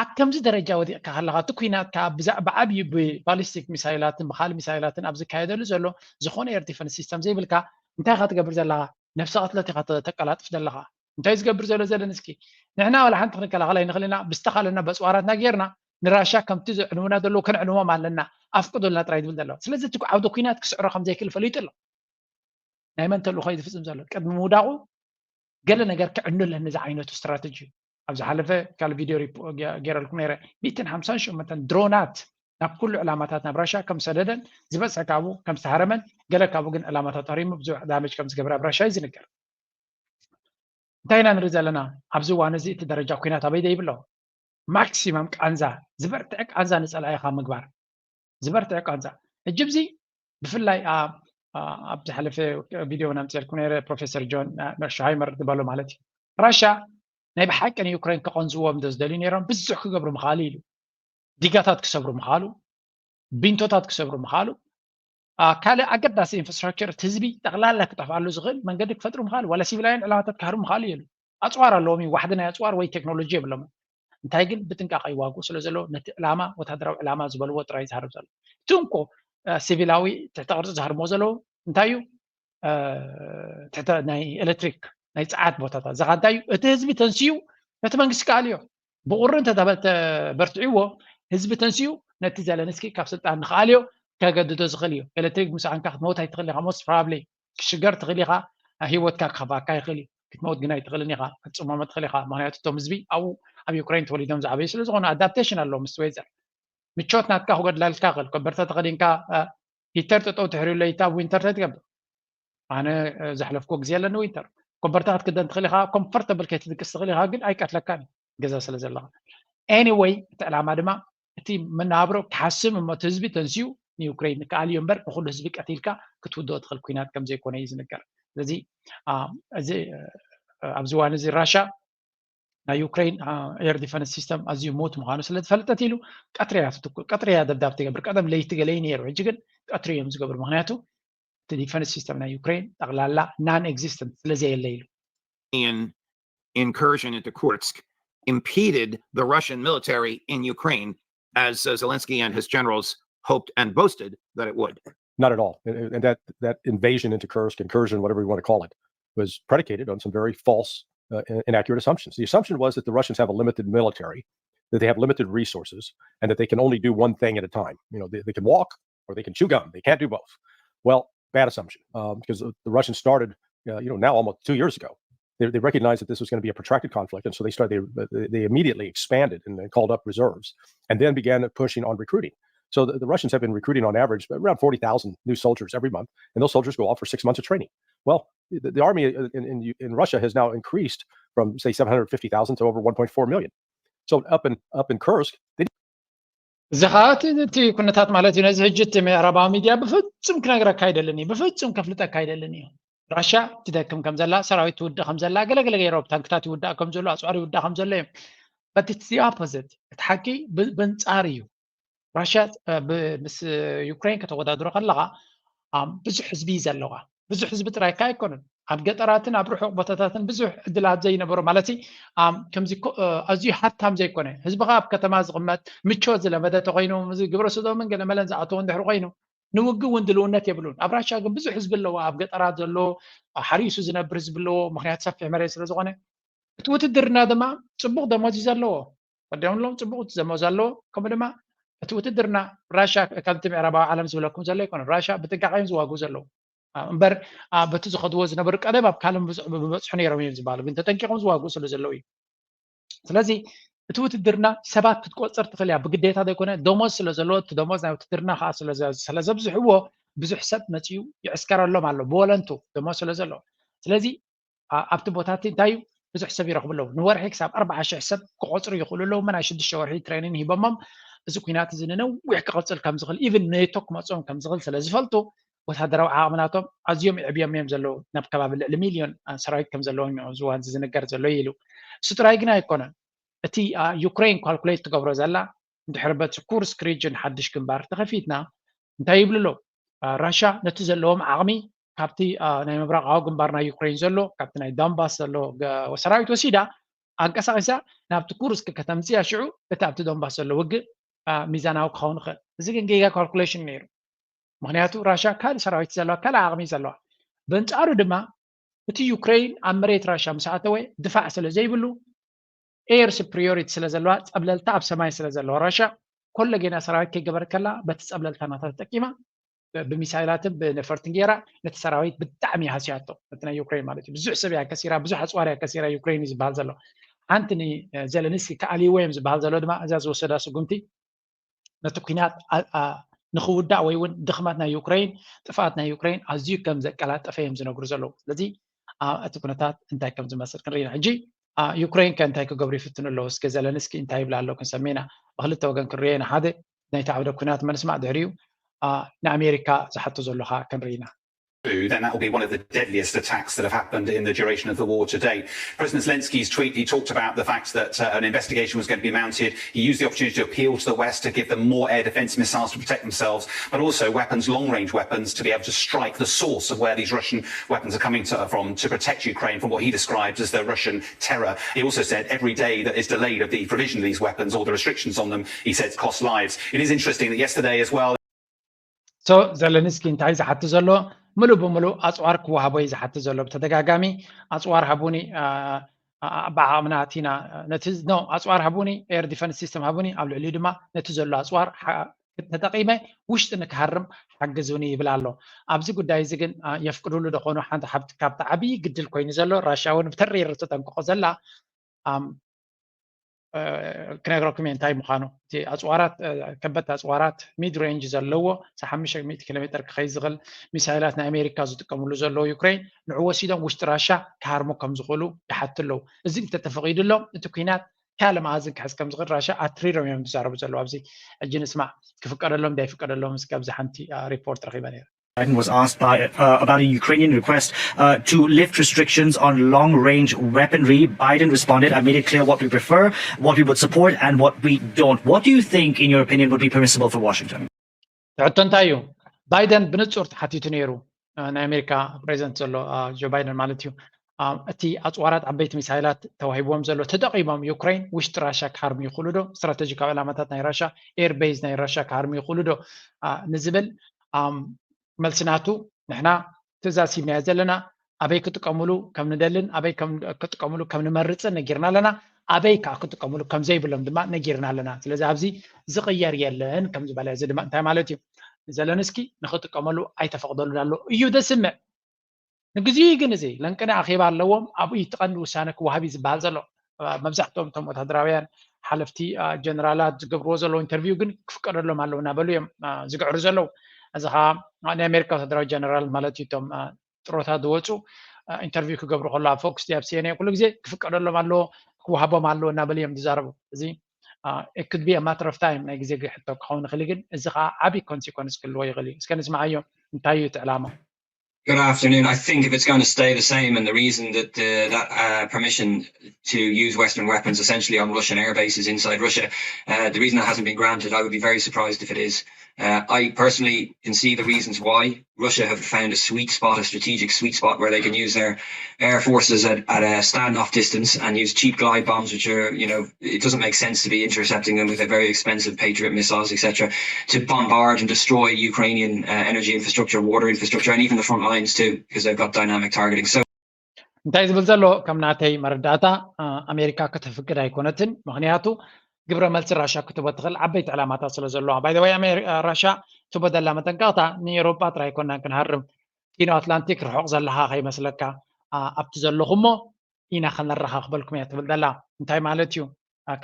ኣብ ከምዚ ደረጃ ወዲቕካ ከለኻ እቲ ኩናት ከዓ ብዓብዩ ብባሊስቲክ ሚሳይላትን ብካል ሚሳይላትን ኣብ ዝካየደሉ ዘሎ ዝኾነ air defense system ዘይብልካ እንታይ ኢኻ ትገብር ዘለኻ? ነፍሲ ቅትለት ኢኻ ተቀላጥፍ ዘለኻ። እንታይ ዝገብር ዘሎ ዘለንስኪ? ንሕና ዋላ ሓንቲ ክንከላኸል ኣይንኽእል ኢና፣ ብዝተኻለና በፅዋራትና ጌርና ንራሻ ከምቲ ዘዕንውና ዘለዉ ከነዕንዎም ኣለና፣ ኣፍቅዱልና ጥራይ ዝብል ዘለዋ። ስለዚ እቲ ዓውደ ኩናት ክስዕሮ ከም ዘይክእል ፈሊጡ ኣሎ። ናይ መን ተልእኾ እዩ ዝፍፅም ዘሎ? ቅድሚ ምውዳቑ ገለ ነገር ክዕኑ ኣለኒ ዝዓይነቱ ስትራተጂ እዩ። ኣብ ዝሓለፈ ካልእ ቪድዮ ገይረልኩም ነይረ። ሚእትን ሓምሳን ሸሞንተን ድሮናት ናብ ኩሉ ዕላማታት ናብ ራሻ ከም ሰደደን ዝበፅሐ ካብኡ ከም ዝተሃረመን ገለ ካብኡ ግን ዕላማታት ኣሪሙ ብዙሕ ዳመጅ ከም ዝገብረ ኣብ ራሻ እዩ ዝንገር። እንታይ ኢና ንርኢ ዘለና? ኣብዚ እዋን እዚ እቲ ደረጃ ኩናት ኣበይ ደይብሎ? ማክሲመም ቃንዛ ዝበርትዐ ቃንዛ ንፀላኢኻ ምግባር ዝበርትዐ ቃንዛ። ሕጂ ብዚ ብፍላይ ኣብ ዝሓለፈ ቪድዮ እውን ኣምፅኤልኩም ነይረ፣ ፕሮፌሰር ጆን መርሽሃይመር ዝበሎ ማለት እዩ። ራሻ ናይ ብሓቂ ንዩክሬን ከቐንዝዎም ዶ ዝደልዩ ነይሮም? ብዙሕ ክገብሩ ምኽኣሉ ኢሉ። ዲጋታት ክሰብሩ ምኽኣሉ፣ ቢንቶታት ክሰብሩ ምኽኣሉ፣ ካልእ ኣገዳሲ ኢንፍራስትራክቸር እቲ ህዝቢ ጠቕላላ ክጠፍኣሉ ዝኽእል መንገዲ ክፈጥሩ ምኽኣሉ፣ ዋላ ሲቪላውያን ዕላማታት ክሃርሙ ምኽኣሉ የሉ። ኣፅዋር ኣለዎም እዩ፣ ዋሕዲ ናይ ኣፅዋር ወይ ቴክኖሎጂ የብሎምን። እንታይ ግን ብጥንቃቐ ይዋግኡ ስለ ዘለዉ ነቲ ዕላማ፣ ወታደራዊ ዕላማ ዝበልዎ ጥራይ ዝሃርም ዘሎ። እቲ እንኮ ሲቪላዊ ትሕተ ቅርፂ ዝሃርምዎ ዘለዉ እንታይ እዩ? ትሕተ ናይ ኤሌክትሪክ ናይ ፀዓት ቦታታት ዘኻ እንታይ እዩ? እቲ ህዝቢ ተንስዩ ነቲ መንግስቲ ክኣልዮ ብቑሪ እንተተበርትዕዎ ህዝቢ ተንስዩ ነቲ ዘለንስኪ ካብ ስልጣን ንኽኣልዮ ከገድዶ ዝኽእል እዩ። ኤሌክትሪክ ምስ ኣንካ ክትመውት ኣይትኽእል ኢኻ። ሞስት ፕሮባብሊ ክሽገር ትኽእል ኢኻ። ህይወትካ ክኸፋካ ይኽእል እዩ። ክትመውት ግን ኣይትኽእልን ኢኻ። ክትፅመሞ ትኽእል ኢኻ። ምክንያቱ እቶም ህዝቢ ኣብኡ ኣብ ዩክሬን ተወሊዶም ዝዓበዩ ስለ ዝኾኑ ኣዳፕቴሽን ኣለዎም ምስ ወይዘር ምቾት ናትካ ክጎድላልካ ይኽእል። ኮበርታ ተኸዲንካ ሂተር ጠጠው ትሕርዩ ለይታ ኣብ ዊንተር እንታይ ትገብር? ኣነ ዘሕለፍኩ ግዜ ኣለኒ ዊንተር። ኮበርታ ክትክደን ትኽእል ኢኻ፣ ኮምፎርተብል ከይትድቅስ ትኽእል ኢኻ፣ ግን ኣይቀትለካን እዩ ገዛ ስለ ዘለኻ። ኤኒወይ እቲ ዕላማ ድማ እቲ መናብሮ ክሓስም እሞ እቲ ህዝቢ ተንስዩ ንዩክሬን ክኣልዮ እምበር ንኩሉ ህዝቢ ቀቲልካ ክትውድኦ ትኽእል ኩናት ከም ዘይኮነ እዩ ዝንገር። ስለዚ እዚ ኣብዚ እዋን እዚ ራሻ ናይ ዩክሬን ኤር ዲፈንስ ሲስተም ኣዝዩ ምውት ምዃኑ ስለ ዝፈለጠት ኢሉ ቀትሪ እያ ትትኩ ቀትሪ እያ ደብዳብ ትገብር። ቀደም ለይቲ ገለ እዩ ነይሩ፣ ሕጂ ግን ቀትሪ እዮም ዝገብሩ። ምክንያቱ እቲ ዲፈንስ ሲስተም ናይ ዩክሬን ጠቕላላ ናን ኤግዚስተንት ስለ ዘየለ ኢሉ። Incursion into Kursk impeded the Russian military in Ukraine as uh, Zelensky and his generals hoped and boasted that it would. Not at all. And, and that that invasion into Kursk, incursion, whatever you want to call it, was predicated on some very false, uh, inaccurate assumptions. The assumption was that the Russians have a limited military, that they have limited resources, and that they can only do one thing at a time. You know, they, they can walk or they can chew gum. They can't do both. Well, bad assumption, um, because the Russians started, uh, you know, now almost two years ago. They, they recognized that this was going to be a protracted conflict, and so they started. They, they immediately expanded and called up reserves, and then began pushing on recruiting. So the, the Russians have been recruiting on average around forty thousand new soldiers every month, and those soldiers go off for six months of training. Well, the, the army in, in, in Russia has now increased from, say, seven hundred fifty thousand to over one point four million. So up in up in Kursk, they እዚ ከዓ እቲ ኩነታት ማለት እዩ። ነዚ ሕጂ እቲ ምዕራባዊ ሚድያ ብፍጹም ክነግረካ ኣይደልን እዩ፣ ብፍጹም ከፍልጠካ ኣይደልን እዩ። ራሽያ ትደክም ከም ዘላ፣ ሰራዊት ትውድእ ከም ዘላ፣ ገለገለ ገይሮም ታንክታት ይውዳእ ከም ዘሎ፣ ኣፅዋር ይውዳእ ከም ዘሎ እዮም። But it's the opposite። እቲ ሓቂ ብንፃር እዩ። ራሽያ ምስ ዩክሬን ከተወዳድሮ ከለኻ ብዙሕ ህዝቢ እዩ ዘለዋ። ብዙሕ ህዝቢ ጥራይ እካ ኣይኮነን። ኣብ ገጠራትን ኣብ ርሑቕ ቦታታትን ብዙሕ ዕድላት ዘይነበሮ ማለት ከምዚ ኣዝዩ ሃብታም ዘይኮነ ህዝብኻ ኣብ ከተማ ዝቕመጥ ምቾት ዝለመደ ተኮይኑ ግብረ ሰዶምን ገለመለን ዝኣተዎ እንድሕር ኮይኑ ንውግእ እውን ድልውነት የብሉን። ኣብ ራሻ ግን ብዙሕ ህዝቢ ኣለዎ፣ ኣብ ገጠራት ዘሎ፣ ሓሪሱ ዝነብር ህዝቢ ኣለዎ፣ ምክንያቱ ሰፊሕ መሬት ስለ ዝኾነ። እቲ ውትድርና ድማ ጽቡቕ ደሞዝ እዩ ዘለዎ። ወዲኦም ኣለዎም፣ ጽቡቕ ደሞዝ ኣለዎ። ከምኡ ድማ እቲ ውትድርና ራሻ ከምቲ ምዕራባዊ ዓለም ዝብለኩም ዘሎ ኣይኮነን። ራሻ ብጥንቃቐ እዮም ዝዋግኡ ዘለዉ። እምበር በቲ ዝኸድዎ ዝነበሩ ቀደም ኣብ ካልእ ብብዝሑ ነይሮም እዮም ዝበሃሉ፣ ግን ተጠንቂቖም ዝዋግኡ ስለ ዘለዉ እዩ። ስለዚ እቲ ውትድርና ሰባት ክትቆፅር ትኽእል እያ፣ ብግዴታ ዘይኮነ ደሞዝ ስለ ዘለዎ፣ እቲ ደሞዝ ናይ ውትድርና ከዓ ስለ ዘብዝሕዎ ብዙሕ ሰብ መፂኡ ይዕስከረሎም ኣሎ ብወለንቱ ደሞዝ ስለ ዘለዎ። ስለዚ ኣብቲ ቦታቲ እንታይ እዩ ብዙሕ ሰብ ይረኽቡ ኣለዉ። ንወርሒ ክሳብ ኣርባዓ ሽሕ ሰብ ክቆፅሩ ይኽእሉ ኣለዉ። ናይ ሽዱሽተ ወርሒ ትሬኒን ሂቦሞም እዚ ኩናት እዚ ንነዊሕ ክቕፅል ከም ዝኽእል፣ ኢቭን ኔቶ ክመፅኦም ከም ዝኽእል ስለ ዝፈልጡ ወታደራዊ ዓቕሚ ናቶም ኣዝዮም ይዕብዮም እዮም ዘለዉ። ናብ ከባቢ ልዕሊ ሚልዮን ሰራዊት ከም ዘለዎም እዚ እዋን ዝንገር ዘሎ ኢሉ። እሱ ጥራይ ግን ኣይኮነን። እቲ ዩክሬን ካልኩሌት ትገብሮ ዘላ እንድሕር በቲ ኩርስክ ሪጅን ሓድሽ ግንባር ተኸፊትና እንታይ ይብሉ ኣለዉ? ራሻ ነቲ ዘለዎም ዓቕሚ ካብቲ ናይ ምብራቃዊ ግንባር ናይ ዩክሬን ዘሎ ካብቲ ናይ ዶንባስ ዘሎ ሰራዊት ወሲዳ ኣንቀሳቂሳ ናብቲ ኩርስክ ከተምፅያ ሽዑ እቲ ኣብቲ ዶንባስ ዘሎ ውግእ ሚዛናዊ ክኸውን ይኽእል። እዚ ግን ጌጋ ካልኩሌሽን ነይሩ። ምክንያቱ ራሻ ካልእ ሰራዊት ዘለዋ ካልእ ዓቕሚ ዘለዋ። በንፃሩ ድማ እቲ ዩክሬን ኣብ መሬት ራሻ ምስ ኣተወ ድፋዕ ስለ ዘይብሉ ኤር ስፕሪዮሪቲ ስለ ዘለዋ ጸብለልታ ኣብ ሰማይ ስለ ዘለዋ ራሻ ኮሎ ጌና ሰራዊት ከይገበረት ከላ በቲ ጸብለልታ ናታ ተጠቂማ ብሚሳይላትን ብነፈርትን ገይራ ነቲ ሰራዊት ብጣዕሚ ሃስያቶ። ነቲ ናይ ዩክሬን ማለት እዩ። ብዙሕ ሰብ እያ ከሲራ፣ ብዙሕ ኣፅዋር እያ ከሲራ ዩክሬን እዩ ዝበሃል ዘሎ። ሓንቲ ንዘለንስኪ ከኣልይዎ እዮም ዝበሃል ዘሎ ድማ እዛ ዝወሰዳ ስጉምቲ ነቲ ኩናት ንክውዳእ ወይ እውን ድኽመት ናይ ዩክሬን ጥፍኣት ናይ ዩክሬን ኣዝዩ ከም ዘቀላጠፈ እዮም ዝነግሩ ዘለዉ። ስለዚ እቲ ኩነታት እንታይ ከም ዝመስል ክንርኢ ኢና። ሕጂ ዩክሬን ከ እንታይ ክገብሩ ይፍትኑ ኣለዉ? እስከ ዘለንስኪ እንታይ ይብላ ኣሎ ክንሰምዕ ኢና። ብክልተ ወገን ክንሪኦ ኢና። ሓደ ናይቲ ዓውደ ኩናት መንስማዕ፣ ድሕሪኡ ንኣሜሪካ ዝሓቶ ዘሎ ከዓ ክንርኢ ኢና። Then that will be one of the deadliest attacks that have happened in the duration of the war to date. President Zelensky's tweet, he talked about the fact that uh, an investigation was going to be mounted. He used the opportunity to appeal to the West to give them more air defense missiles to protect themselves, but also weapons, long-range weapons, to be able to strike the source of where these Russian weapons are coming to, from to protect Ukraine from what he describes as the Russian terror. He also said every day that is delayed of the provision of these weapons or the restrictions on them, he says, costs lives. It is interesting that yesterday as well, ሶ ዘለንስኪ እንታይ ዝሓቱ ዘሎ? ምሉእ ብምሉእ ኣፅዋር ክወሃቦ እዩ ዝሓቱ ዘሎ። ብተደጋጋሚ ኣፅዋር ሃቡኒ፣ ብዓቕምና ኣቲና ነቲ ኖ ኣፅዋር ሃቡኒ፣ ኤር ዲፈንስ ሲስተም ሃቡኒ፣ ኣብ ልዕሊኡ ድማ ነቲ ዘሎ ኣፅዋር ተጠቂመ ውሽጢ ንክሃርም ሓግዙኒ ይብል ኣሎ። ኣብዚ ጉዳይ እዚ ግን የፍቅዱሉ ዶ ኾኑ? ሓንቲ ካብቲ ዓብዪ ግድል ኮይኑ ዘሎ ራሽያ እውን ብተሪር ተጠንቅቆ ዘላ ክነግረኩም እየ እንታይ ምዃኑ። እቲ ኣፅዋራት ከበድቲ ኣፅዋራት ሚድ ሬንጅ ዘለዎ ሓሙሽተ ሚእቲ ኪሎ ሜትር ክኸይድ ዝኽእል ሚሳይላት ናይ ኣሜሪካ ዝጥቀምሉ ዘለዉ ዩክሬን ንዑ ወሲዶም ውሽጢ ራሻ ክሃርሙ ከም ዝኽእሉ ይሓቱ ኣለዉ። እዚ እንተተፈቒዱሎም እቲ ኩናት ካልእ መኣዝን ክሕዝ ከም ዝኽእል ራሻ ኣትሪሮም እዮም ዝዛረቡ ዘለዉ። ኣብዚ ሕጂ ንስማዕ ክፍቀደሎም እንዳይፍቀደሎም እስኪ ኣብዚ ሓንቲ ሪፖርት ረኺበ ነይረ። Biden was asked by, uh, about a Ukrainian request uh, to lift restrictions on long range weaponry. Biden responded, "I've made it clear what we prefer, what we would support, and what we don't." What do you think, in your opinion, would be permissible for Washington? ሕቶ እንታይ እዩ? ባይደን ብንጹር ተሓቲቱ ነይሩ። ናይ ኣሜሪካ ፕሬዚደንት ዘሎ ጆ ባይደን ማለት እዩ። እቲ ኣፅዋራት ዓበይቲ ሚሳይላት ተዋሂብዎም ዘሎ ተጠቂሞም ዩክሬን ውሽጢ ራሻ ክሃርሙ ይኽእሉ ዶ? ስትራቴጂካዊ ዕላማታት ናይ ራሻ፣ ኤር ቤዝ ናይ ራሻ ክሃርሙ ይኽእሉ ዶ ንዝብል መልሲ ናቱ ንሕና ትእዛዝ ሂብናዮ ዘለና ኣበይ ክጥቀምሉ ከም ንደልን ኣበይ ክጥቀምሉ ከም ንመርፅን ነጊርና ኣለና። ኣበይ ከዓ ክጥቀምሉ ከም ዘይብሎም ድማ ነጊርና ኣለና። ስለዚ ኣብዚ ዝቕየር የለን ከም ዝበለ፣ እዚ ድማ እንታይ ማለት እዩ? ዘለንስኪ ንክጥቀመሉ ኣይተፈቕደሉን ኣሎ እዩ ዘስምዕ። ንግዚኡ ግን እዚ ለንቅነ ኣኼባ ኣለዎም፣ ኣብኡ እዩ እቲ ቀንዲ ውሳነ ክወሃብ እዩ ዝበሃል ዘሎ። መብዛሕትኦም እቶም ወታደራውያን ሓለፍቲ ጀነራላት ዝገብርዎ ዘለዉ ኢንተርቪው ግን ክፍቀደሎም ኣለዉ እናበሉ እዮም ዝግዕሩ ዘለዉ። እዚ ከዓ ናይ ኣሜሪካ ወታደራዊ ጀነራል ማለት እዩ፣ እቶም ጥሮታ ዝወፁ ኢንተርቪው ክገብሩ ከሎ ኣብ ፎክስ ድዩ ኣብ ሲኤንኤን ኩሉ ግዜ ክፍቀደሎም ኣለዎ ክወሃቦም ኣለዎ እናበሉ እዮም ዝዛረቡ። እዚ it could be a matter of time፣ ናይ ግዜ ሕቶ ክኸውን ይኽእል፣ ግን እዚ ከዓ ዓብዪ ኮንሲኮንስ ክህልዎ ይኽእል እዩ። እስከ ንስምዓዮ እንታይ እዩ እቲ ዕላማ? Good afternoon. I think if it's going to stay the same, and the reason that uh, that uh, permission to use Western weapons essentially on Russian air bases inside Russia, uh, the reason that hasn't been granted, I would be very surprised if it is. Uh, I personally can see the reasons why Russia have found a sweet spot, a strategic sweet spot where they can use their air forces at, at a standoff distance and use cheap glide bombs, which are, you know, it doesn't make sense to be intercepting them with their very expensive Patriot missiles, et cetera, to bombard and destroy Ukrainian uh, energy infrastructure, water infrastructure, and even the front lines too, because they've got dynamic targeting. So እንታይ ዝብል ዘሎ ከም ናተይ መረዳእታ ኣሜሪካ ከተፍቅድ ኣይኮነትን። ምክንያቱ ግብረ መልሲ ራሻ ክትህቦ ትኽእል ዓበይቲ ዕላማታት ስለ ዘለዋ። ባይዘወይ ራሻ ትቦ ዘላ መጠንቀቕታ ንኤሮጳ ጥራይ ኣይኮናን ክንሃርም፣ ኪኖ ኣትላንቲክ ርሑቕ ዘለኻ ከይመስለካ፣ ኣብቲ ዘለኹሞ ኢና ከነረኻኽበልኩም እያ ትብል ዘላ። እንታይ ማለት እዩ?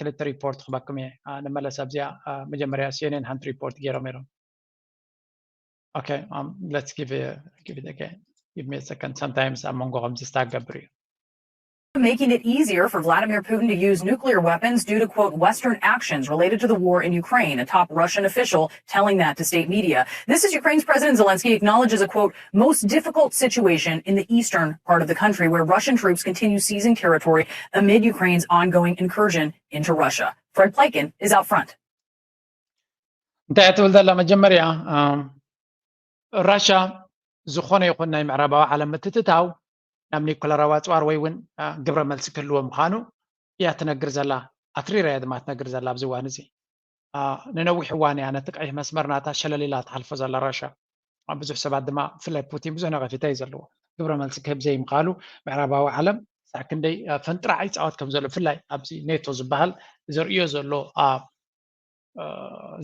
ክልተ ሪፖርት ክበኩም እየ። ንመለስ ኣብዚኣ። መጀመርያ ሲኤንኤን ሓንቲ ሪፖርት ገይሮም ነይሮም። Okay, um, let's give it, give it again. Give me a second. Sometimes ኣብ መንጎ ከምዚ ስታክ ገብር እዩ። Making it easier for Vladimir Putin to use nuclear weapons due to, quote, Western actions related to the war in Ukraine, a top Russian official telling that to state media. This is Ukraine's President Zelensky acknowledges a, quote, most difficult situation in the eastern part of the country where Russian troops continue seizing territory amid Ukraine's ongoing incursion into Russia. Fred Pleitgen is out front. እንታይ ትብል ዘላ መጀመርያ ራሻ ዝኾነ ይኹን ናይ ምዕራባዊ ዓለም ምትትታው ናብ ኒኩለራዊ ኣፅዋር ወይ እውን ግብረ መልሲ ክህልዎ ምዃኑ እያ ትነግር ዘላ። ኣትሪራ እያ ድማ ትነግር ዘላ ኣብዚ እዋን እዚ። ንነዊሕ እዋን እያ ነቲ ቀይሕ መስመር ናታ ሸለሊላ ትሓልፎ ዘላ ራሻ። ብዙሕ ሰባት ድማ ብፍላይ ፑቲን ብዙሕ ነቐፌታ እዩ ዘለዎ። ግብረ መልሲ ክህብ ዘይምኻሉ ምዕራባዊ ዓለም ሳዕ ክንደይ ፈንጥራዕ ይፃወት ከም ዘሎ ብፍላይ ኣብዚ ኔቶ ዝበሃል ዘርእዮ ዘሎ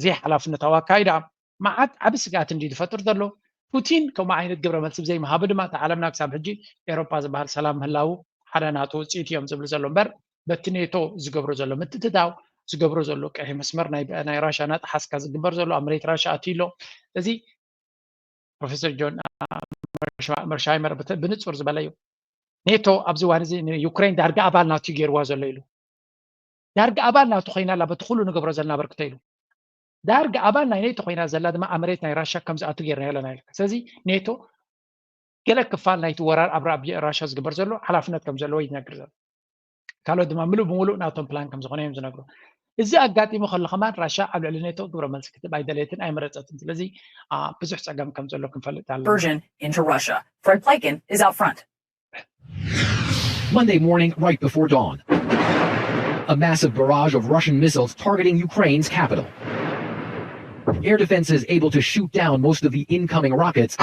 ዘይሓላፍነታዊ ኣካይዳ መዓት ዓቢ ስግኣት እንዲ ዝፈጥር ዘሎ። ፑቲን ከምኡ ዓይነት ግብረ መልሲ ብዘይምሃቡ ድማ እታ ዓለምና ክሳብ ሕጂ ኤሮጳ ዝበሃል ሰላም ምህላዉ ሓደ ናቱ ውፅኢት እዮም ዝብሉ ዘሎ እምበር በቲ ኔቶ ዝገብሮ ዘሎ ምትእትታው ዝገብሮ ዘሎ ቀይሕ መስመር ናይ ራሻ ናጥሓስካ ዝግበር ዘሎ ኣብ መሬት ራሻ ኣትዩ ኣሎ። እዚ ፕሮፌሰር ጆን መርሻይመር ብንፁር ዝበለ እዩ። ኔቶ ኣብዚ እዋን እዚ ንዩክሬን ዳርጋ ኣባል ናቱ ገይርዋ ዘሎ ኢሉ። ዳርጋ ኣባል ናቱ ኮይና ኣላ በቲ ኩሉ ንገብሮ ዘለና በርክቶ ኢሉ። ዳርጋ ኣባል ናይ ኔቶ ኮይና ዘላ ድማ ኣብ መሬት ናይ ራሻ ከም ዝኣቱ ገይርና ኣለና ኢሉ። ስለዚ ኔቶ ገለ ክፋል ናይቲ ወራር ኣብ ራሻ ዝግበር ዘሎ ሓላፍነት ከም ዘለዎ ይነግር ዘሎ። ካልኦት ድማ ምሉእ ብምሉእ ናቶም ፕላን ከም ዝኾነ እዮም ዝነግሩ። እዚ ኣጋጢሙ ከሎ ከማን ራሻ ኣብ ልዕሊ ኔቶ ግብረ መልሲ ክትብ ኣይደለየትን ኣይመረፀትን። ስለዚ ብዙሕ ፀገም ከም ዘሎ ክንፈልጥ ኣለና። Version into Russia. Fred Pleitgen is out front. Monday morning, right before dawn, a massive barrage of Russian missiles targeting Ukraine's capital. Air defenses able to shoot down most of the incoming rockets,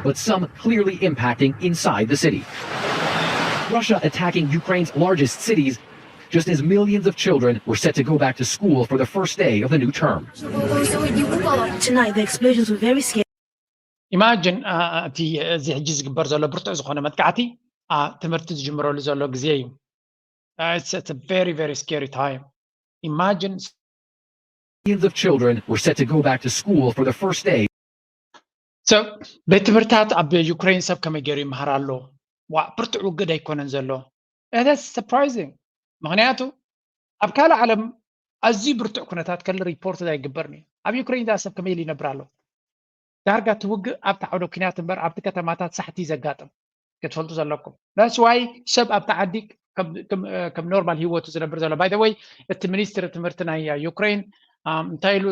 but some clearly impacting inside the city. Russia attacking Ukraine's largest cities just as millions of children were set to go back to school for the first day of the new term. Tonight, the explosions were very scary. Imagine እቲ እዚ ሕጂ ዝግበር ዘሎ ብርቱዕ ዝኾነ መጥቃዕቲ ትምህርቲ ዝጅምረሉ ዘሎ ግዜ እዩ። It's a very, very scary time. Imagine Millions of children were set to go back to school for the first day. So ቤት ትምህርታት ኣብ ዩክሬን ሰብ ከመይ ገይሩ ይምሃር ኣሎ? ዋ ብርቱዕ ውግድ ኣይኮነን ዘሎ። That's surprising። ምክንያቱ ኣብ ካልእ ዓለም ኣዝዩ ብርቱዕ ኩነታት ከሎ ሪፖርት ኣይግበርን እዩ። ኣብ ዩክሬን ዳ ሰብ ከመይ ኢሉ ይነብር ኣሎ? ዳርጋ እቲ ውግእ ኣብቲ ዓውደ ኩናት እምበር ኣብቲ ከተማታት ሳሕቲ ዘጋጥም ክትፈልጡ ዘለኩም። That's why ሰብ ኣብቲ ዓዲ ከም ኖርማል ሂወቱ ዝነብር ዘሎ። By the way እቲ ሚኒስትሪ ትምህርቲ ናይ ዩክሬን እንታይ ኢሉ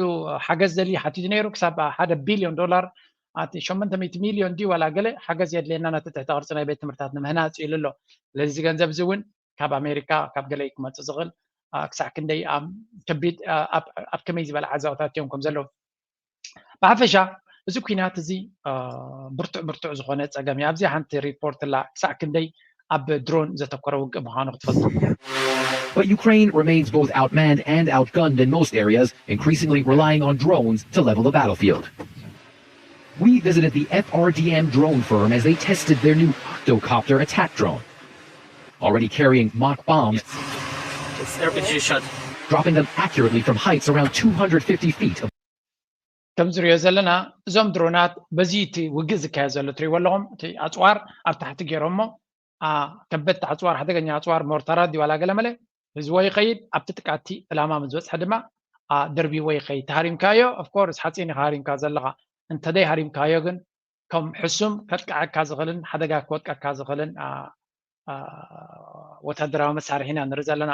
ሓገዝ ዘድሊ ሓቲቱ ነይሩ። ክሳብ ሓደ ቢልዮን ዶላር ሸሞንተ ሚእቲ ሚልዮን ድዩ ዋላ ገለ ሓገዝ የድልየና ነቲ ትሕተ ቅርፂ ናይ ቤት ትምህርታት ንምህናፅ ኢሉ ኣሎ። ስለዚ እዚ ገንዘብ እዚ እውን ካብ ኣሜሪካ ካብ ገለ ክመፅእ ዝኽእል ክሳዕ ክንደይ ከቢድ ኣብ ከመይ ዝበለ ዓዛውታት እዮም ከም ዘለዉ ብሓፈሻ እዚ ኩናት እዚ ብርቱዕ ብርቱዕ ዝኾነ ፀገም እዩ። ኣብዚ ሓንቲ ሪፖርት ላ ክሳዕ ክንደይ ኣብ ድሮን ዘተኮረ ውግእ ምዃኑ ክትፈልጡ። But Ukraine remains both outmanned and outgunned in most areas, increasingly relying on drones to level the battlefield. We visited the F R D M drone firm as they tested their new octocopter attack drone. Already carrying mock bombs, It's R P G shot. Dropping them accurately from heights around two hundred fifty feet. ከም ዝሪኦ ዘለና እዞም ድሮናት በዚ እቲ ውግእ ዝካየድ ዘሎ ትሪእዎ ኣለኹም። እቲ ኣፅዋር ኣብ ታሕቲ ገይሮሞ ከበድቲ ኣፅዋር ሓደገኛ ኣፅዋር ሞርታራት ድዋላ ገለመለ ህዝቦ ይኸይድ። ኣብቲ ጥቃቲ ዕላማ ምስ በፅሐ ድማ ደርቢዎ ይኸይድ። ተሃሪምካዮ ኦፍኮርስ ሓፂን ኢኻ ሃሪምካ ዘለኻ። እንተደይ ሃሪምካዮ ግን ከም ሕሱም ከጥቅዐካ ዝኽእልን ሓደጋ ክወድቀካ ዝኽእልን ወታደራዊ መሳርሒ ኢና ንርኢ ዘለና።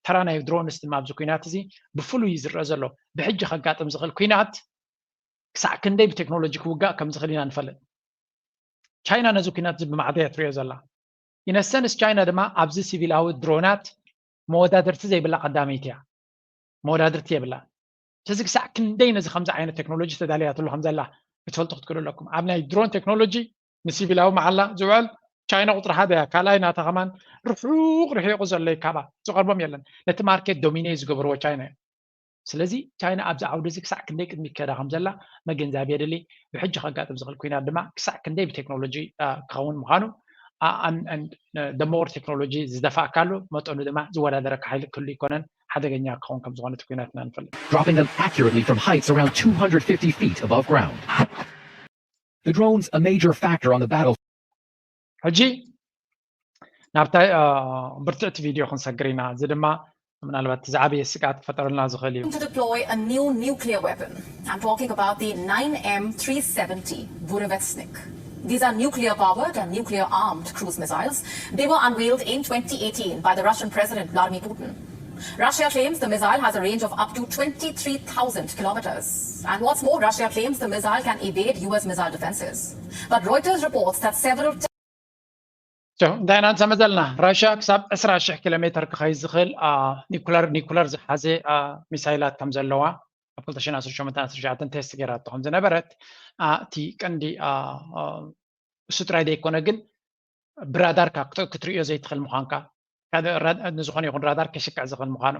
ተራ ናይ ድሮንስ ድማ ኣብዚ ኩናት እዚ ብፍሉይ እዩ ዝረአ ዘሎ። ብሕጂ ከጋጥም ዝኽእል ኩናት ክሳዕ ክንደይ ብቴክኖሎጂ ክውጋእ ከም ዝኽእል ኢና ንፈልጥ። ቻይና ነዚ ኩናት እዚ ብማዕዶ እያ ትሪኦ ዘላ። ኢነሰንስ ቻይና ድማ ኣብዚ ሲቪላዊ ድሮናት መወዳድርቲ ዘይብላ ቀዳመይቲ እያ። መወዳድርቲ የብላ። ስለዚ ክሳዕ ክንደይ ነዚ ከምዚ ዓይነት ቴክኖሎጂ ተዳልያትሉ ከም ዘላ ክትፈልጡ ክትክእሉ ኣለኩም። ኣብ ናይ ድሮን ቴክኖሎጂ ንሲቪላዊ መዓላ ዝውዕል ቻይና ቁፅሪ ሓደ እያ። ካልኣይ ናታ ከማን ርሑቕ ርሒቑ ዘሎ እዩ ካባ፣ ዝቐርቦም የለን። ነቲ ማርኬት ዶሚኔት ዝገብርዎ ቻይና እዮም። ስለዚ ቻይና ኣብዚ ዓውዲ እዚ ክሳዕ ክንደይ ቅድሚት ከዳ ከም ዘላ መግንዛብ የድሊ። ብሕጂ ከጋጥም ዝኽእል ኩናት ድማ ክሳዕ ክንደይ ብቴክኖሎጂ ክኸውን ምዃኑ፣ more ቴክኖሎጂ ዝደፋእካሉ መጠኑ ድማ ዝወዳደረካ ሓይሊ ክህሉ ይኮነን፣ ሓደገኛ ክኸውን ከም ዝኾነ እቲ ኩናት ኢና ንፈልጥ። Dropping them accurately from heights around two hundred fifty feet above ground. The drones a major factor on the battle. ሕጂ ናብታ ብርትዕቲ ቪድዮ ክንሰግር ኢና። እዚ ድማ ምናልባት እቲ ዝዓበየ ስግኣት ክፈጠረልና ዝኽእል እዩ። To deploy a new nuclear weapon. I'm talking about the nine M three seventy Burevestnik. These are nuclear powered and nuclear armed cruise missiles. They were unveiled in twenty eighteen by the Russian President Vladimir Putin. Russia claims the missile has a range of up to twenty-three thousand kilometers. And what's more, Russia claims the missile can evade U S missile defenses. But Reuters reports that several እንታይ ኢና ንሰምዕ ዘለና? ራሽያ ክሳብ ዕስራ ሽሕ ኪሎ ሜትር ክኸይድ ዝኽእል ኒኩለር ኒኩለር ዝሓዘ ሚሳይላት ከም ዘለዋ ኣብ ክልተ ሽሕን ዓሰርተ ሸሞንተን ዓሰርተ ትሽዓተን ቴስት ገይራቶ ከም ዝነበረት፣ እቲ ቀንዲ እሱ ጥራይ ዘይኮነ ግን ብራዳርካ ክትርእዮ ዘይትኽእል ምዃንካ፣ ንዝኾነ ይኹን ራዳር ከሽክዕ ዝኽእል ምዃኑ።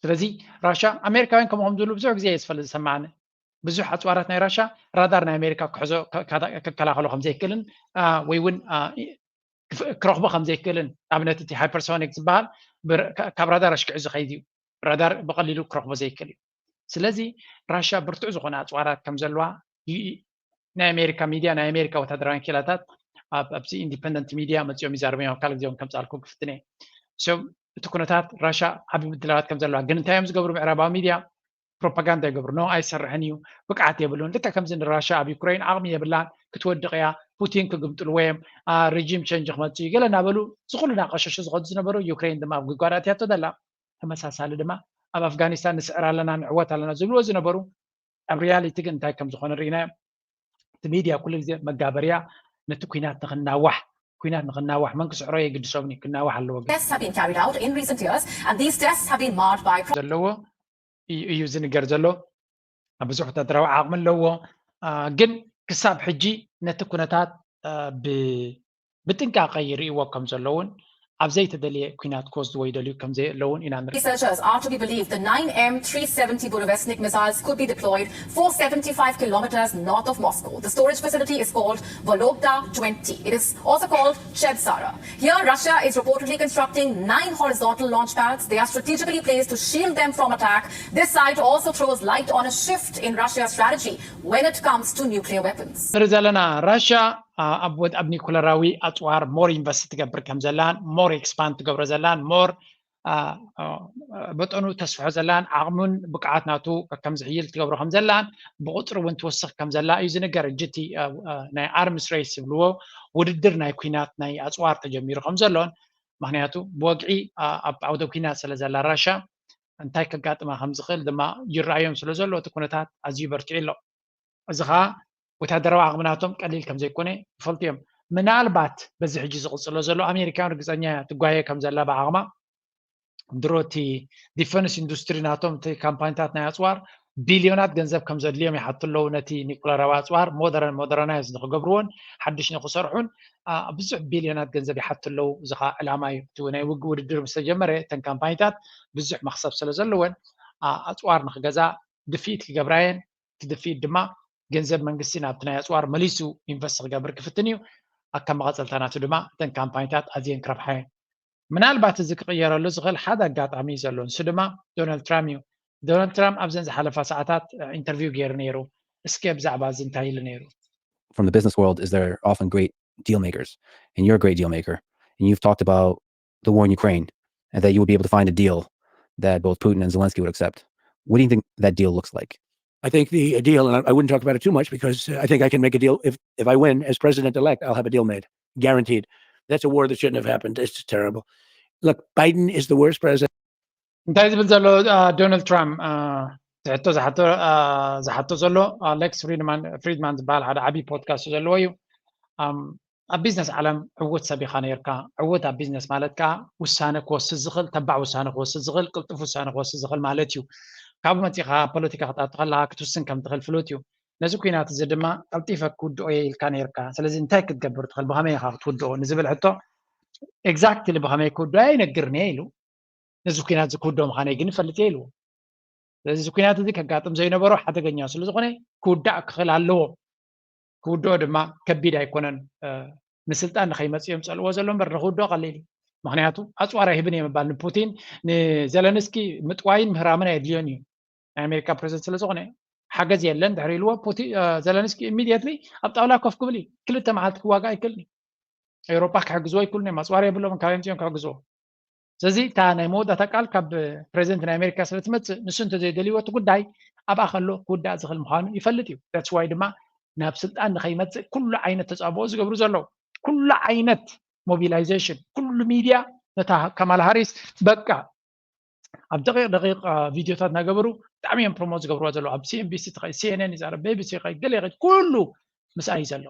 ስለዚ ራሻ ኣሜሪካውያን ከምኡ ከም ዝብሉ ብዙሕ ግዜ እየ ዝፈልጥ ዝሰማዕኒ። ብዙሕ ኣፅዋራት ናይ ራሻ ራዳር ናይ ኣሜሪካ ክሕዞ ክከላኸሎ ከም ዘይክእልን ወይ እውን ክረኽቦ ከም ዘይክእልን፣ ኣብነት እቲ ሃይፐርሶኒክ ዝበሃል ካብ ራዳር ኣሽኪዑ ዝኸይድ እዩ። ራዳር ብቐሊሉ ክረኽቦ ዘይክእል እዩ። ስለዚ ራሻ ብርቱዕ ዝኾነ ኣፅዋራት ከም ዘለዋ ናይ ኣሜሪካ ሚድያ፣ ናይ ኣሜሪካ ወታደራዊ ክኢላታት ኣብዚ ኢንዲፐንደንት ሚድያ መፂኦም ይዛረቡ እዮም። ካልእ ግዜ እውን ከምፃልኩም ክፍትን እየ። እቲ ኩነታት ራሻ ዓብዪ ምድላዋት ከም ዘለዋ ግን እንታይ እዮም ዝገብሩ? ምዕራባዊ ሚድያ ፕሮፓጋንዳ ይገብሩ። ኖ ኣይሰርሕን እዩ፣ ብቅዓት የብሉን። ልክዕ ከምዚ ንራሻ ኣብ ዩክሬን ዓቕሚ የብላን፣ ክትወድቕ እያ፣ ፑቲን ክግምጥልዎ እዮም፣ ሬጂም ቸንጅ ክመፅእ እዩ ገለ እናበሉ ዝኩሉ እናቀሸሹ ዝኸዱ ዝነበሩ፣ ዩክሬን ድማ ኣብ ጉድጓድ ኣትያቶ ዘላ። ተመሳሳሊ ድማ ኣብ ኣፍጋኒስታን ንስዕር ኣለና ንዕወት ኣለና ዝብልዎ ዝነበሩ ኣብ ሪያሊቲ ግን እንታይ ከም ዝኾነ ርኢናዮ። እቲ ሚድያ ኩሉ ግዜ መጋበርያ ነቲ ኩናት ንክናዋሕ ኩናት ንክናዋሕ መን ክስዕሮ የግድሶም እዩ፣ ክናዋሕ ኣለዎ። Tests have been carried out in recent years, and these tests have been marred by ዘለዎ እዩ ዝንገር ዘሎ። ብዙሕ ወታደራዊ ዓቕሚ ኣለዎ፣ ግን ክሳብ ሕጂ ነቲ ኩነታት ብጥንቃቐ ይርእይዎ ከም ዘለውን ኣብ ዘይተደልየ ኩናት ክወስድዎ ይደልዩ ከም ዘለውን ኢና ንርኢ። Researchers are to be believed the nine M three seventy Burevestnik missiles could be deployed for seventy-five kilometers north of Moscow. The storage facility is called Vologda twenty. It is also called Chebsara. Here, Russia is reportedly constructing nine horizontal launch pads. They are strategically placed to shield them from attack. This site also throws light on a shift in Russia's strategy when it comes to nuclear weapons. ንርኢ ዘለና ራሽያ ኣብ ኒኩለራዊ ኣፅዋር ሞር ኢንቨስት ትገብር ከም ዘላን ሞር ኤክስፓንድ ትገብሮ ዘላን ሞር መጠኑ ተስፍሖ ዘላን ዓቕሙን ብቅዓት ናቱ ከም ዝሕይል ትገብሮ ከም ዘላን ብቁፅሪ እውን ትወስኽ ከም ዘላ እዩ ዝንገር። እጅቲ ናይ ኣርምስ ሬስ ዝብልዎ ውድድር ናይ ኩናት ናይ ኣፅዋር ተጀሚሩ ከም ዘሎን፣ ምክንያቱ ብወግዒ ኣብ ዓውደ ኩናት ስለ ዘላ ራሻ እንታይ ከጋጥማ ከም ዝኽእል ድማ ይረኣዮም ስለ ዘሎ እቲ ኩነታት ኣዝዩ በርቲዑ ኣሎ። እዚ ከዓ ወታደራዊ ዓቕሚ ናቶም ቀሊል ከም ዘይኮነ ይፈልጡ እዮም። ምናልባት በዚ ሕጂ ዝቕፅሎ ዘሎ ኣሜሪካን ርግፀኛ እያ ትጓየ ከም ዘላ ብዓቕማ ድሮ እቲ ዲፈንስ ኢንዱስትሪ ናቶም እቲ ካምፓኒታት ናይ ኣፅዋር ቢልዮናት ገንዘብ ከም ዘድልዮም ይሓቱ ኣለዉ። ነቲ ኒኩለራዊ ኣፅዋር ሞደረን ሞደረናይዝ ንክገብርዎን ሓድሽ ንክሰርሑን ብዙሕ ቢልዮናት ገንዘብ ይሓቱ ኣለዉ። እዚ ከዓ ዕላማ እዩ። እቲ ናይ ውግ ውድድር ምስ ተጀመረ እተን ካምፓኒታት ብዙሕ መክሰብ ስለ ዘለወን ኣፅዋር ንክገዛ ድፍኢት ክገብራ እየን። እቲ ድፍኢት ድማ ገንዘብ መንግስቲ ናብቲ ናይ ኣፅዋር መሊሱ ኢንቨስት ክገብር ክፍትን እዩ። ኣካብ መቐፀልታ ናቱ ድማ እተን ካምፓኒታት ኣዝየን ክረብሓ እየን። ምናልባት እዚ ክቕየረሉ ዝኽእል ሓደ ኣጋጣሚ እዩ ዘሎ፣ ንሱ ድማ ዶናልድ ትራምፕ እዩ። ዶናልድ ትራምፕ ኣብዘን ዝሓለፋ ሰዓታት ኢንተርቪው ገይሩ ነይሩ። እስኪ ብዛዕባ እዚ እንታይ ኢሉ ነይሩ? From the business world is there often great deal makers, and you're a great deal maker, and you've talked about the war in Ukraine and that you would be able to find a deal that both Putin and Zelensky would accept. What do you think that deal looks like? I think the deal, and I wouldn't talk about it too much because I think I can make a deal. If, if I win as president-elect, I'll have a deal made, guaranteed. That's a war that shouldn't have happened. It's terrible. Look, Biden is the worst president. እንታይ ዝብል ዘሎ ዶናልድ ትራምፕ ትሕቶ ዝሓቶ አ፣ ዝሓቶ ዘሎ አ፣ ሌክስ ፍሪድማን ፍሪድማን ዝበሃል ሓደ ዓብዪ ፖድካስት ዘለዎ እዩ። ኣም፣ ኣብ ቢዝነስ ዓለም ዕዉት ሰብ ኢኻ ነርካ። ዕዉት ኣብ ቢዝነስ ማለት ከዓ ውሳነ ክወስድ ዝኽእል፣ ተባዕ ውሳነ ክወስድ ዝኽእል፣ ቅልጡፍ ውሳነ ክወስድ ዝኽእል ማለት እዩ። ካብኡ መፂኻ ፖለቲካ ክትኣቱ ከለኻ ክትውስን ከም ትኽእል ፍሉጥ እዩ። ነዚ ኩናት እዚ ድማ ቀልጢፈ ክውድኦ እየ ኢልካ ነርካ። ስለዚ እንታይ ክትገብር ትኽእል፣ ብኸመይ ኢኻ ክትውድኦ ንዝብል ሕቶ፣ ኤግዛክትሊ ብኸመይ ክውድኦ ኣይነግርን እየ ኢሉ። ነዚ ኩናት እዚ ክውድኦ ምዃነይ ግን ይፈልጥ እየ ኢልዎ። ስለዚ እዚ ኩናት እዚ ከጋጥም ዘይነበሮ ሓደገኛ ስለ ዝኾነ ክውዳእ ክኽእል ኣለዎ። ክውድኦ ድማ ከቢድ ኣይኮነን። እ፣ ንስልጣን ንኸይመጽእ እዮም ጸልዎ ዘሎ እምበር ንኽውድኦ ቀሊል እዩ። ምኽንያቱ ኣጽዋር ኣይህብን እየ ምባል ንፑቲን ንዘለንስኪ ምጥዋይን ምህራምን ኣየድልዮን እዩ። ናይ ኣሜሪካ ፕሬዚደንት ስለ ዝኾነ ሓገዝ የለን ድሕሪ ኢልዎ ፑቲ-፣ እ፣ ዘለንስኪ ኢሚድየትሊ ኣብ ጣውላ ኮፍ ክብል እዩ። ክልተ መዓልቲ ክዋጋእ ኣይክእልን እዩ። ኤውሮጳ ክሕግዝዎ ኣይክእሉን እዮም። ኣጽዋር የብሎምን፣ ካበይ ኣምጺኦም ክሕግዝዎ? ስለዚ እታ ናይ መወዳእታ ቃል ካብ ፕሬዚደንት ናይ ኣሜሪካ ስለ ትመጽእ፣ ንሱ እንተዘይደልይዎ እቲ ጉዳይ ኣብኣ ከሎ ክውዳእ ዝኽእል ምዃኑ ይፈልጥ እዩ። That's why ድማ ናብ ስልጣን ንኸይመጽእ ኩሉ ዓይነት ተጻብኦ ዝገብሩ ዘለዉ። ኩሉ ዓይነት ሞቢላይዜሽን፣ ኩሉ ሚድያ ነታ ካማላ ሃሪስ በቃ ኣብ ደቂቕ ደቂቕ፣ አ፣ ቪድዮታት እናገበሩ ብጣዕሚ እዮም ፕሮሞት ዝገብርዋ ዘለዉ። ኣብ ሲ ኤን ቢ ሲ ትኸይድ፣ ሲ ኤን ኤን ይዛረብ፣ ቢ ቢ ሲ ይኸይድ፣ ገለ ይኸይድ፣ ኩሉ ምስኣ እዩ ዘሎ።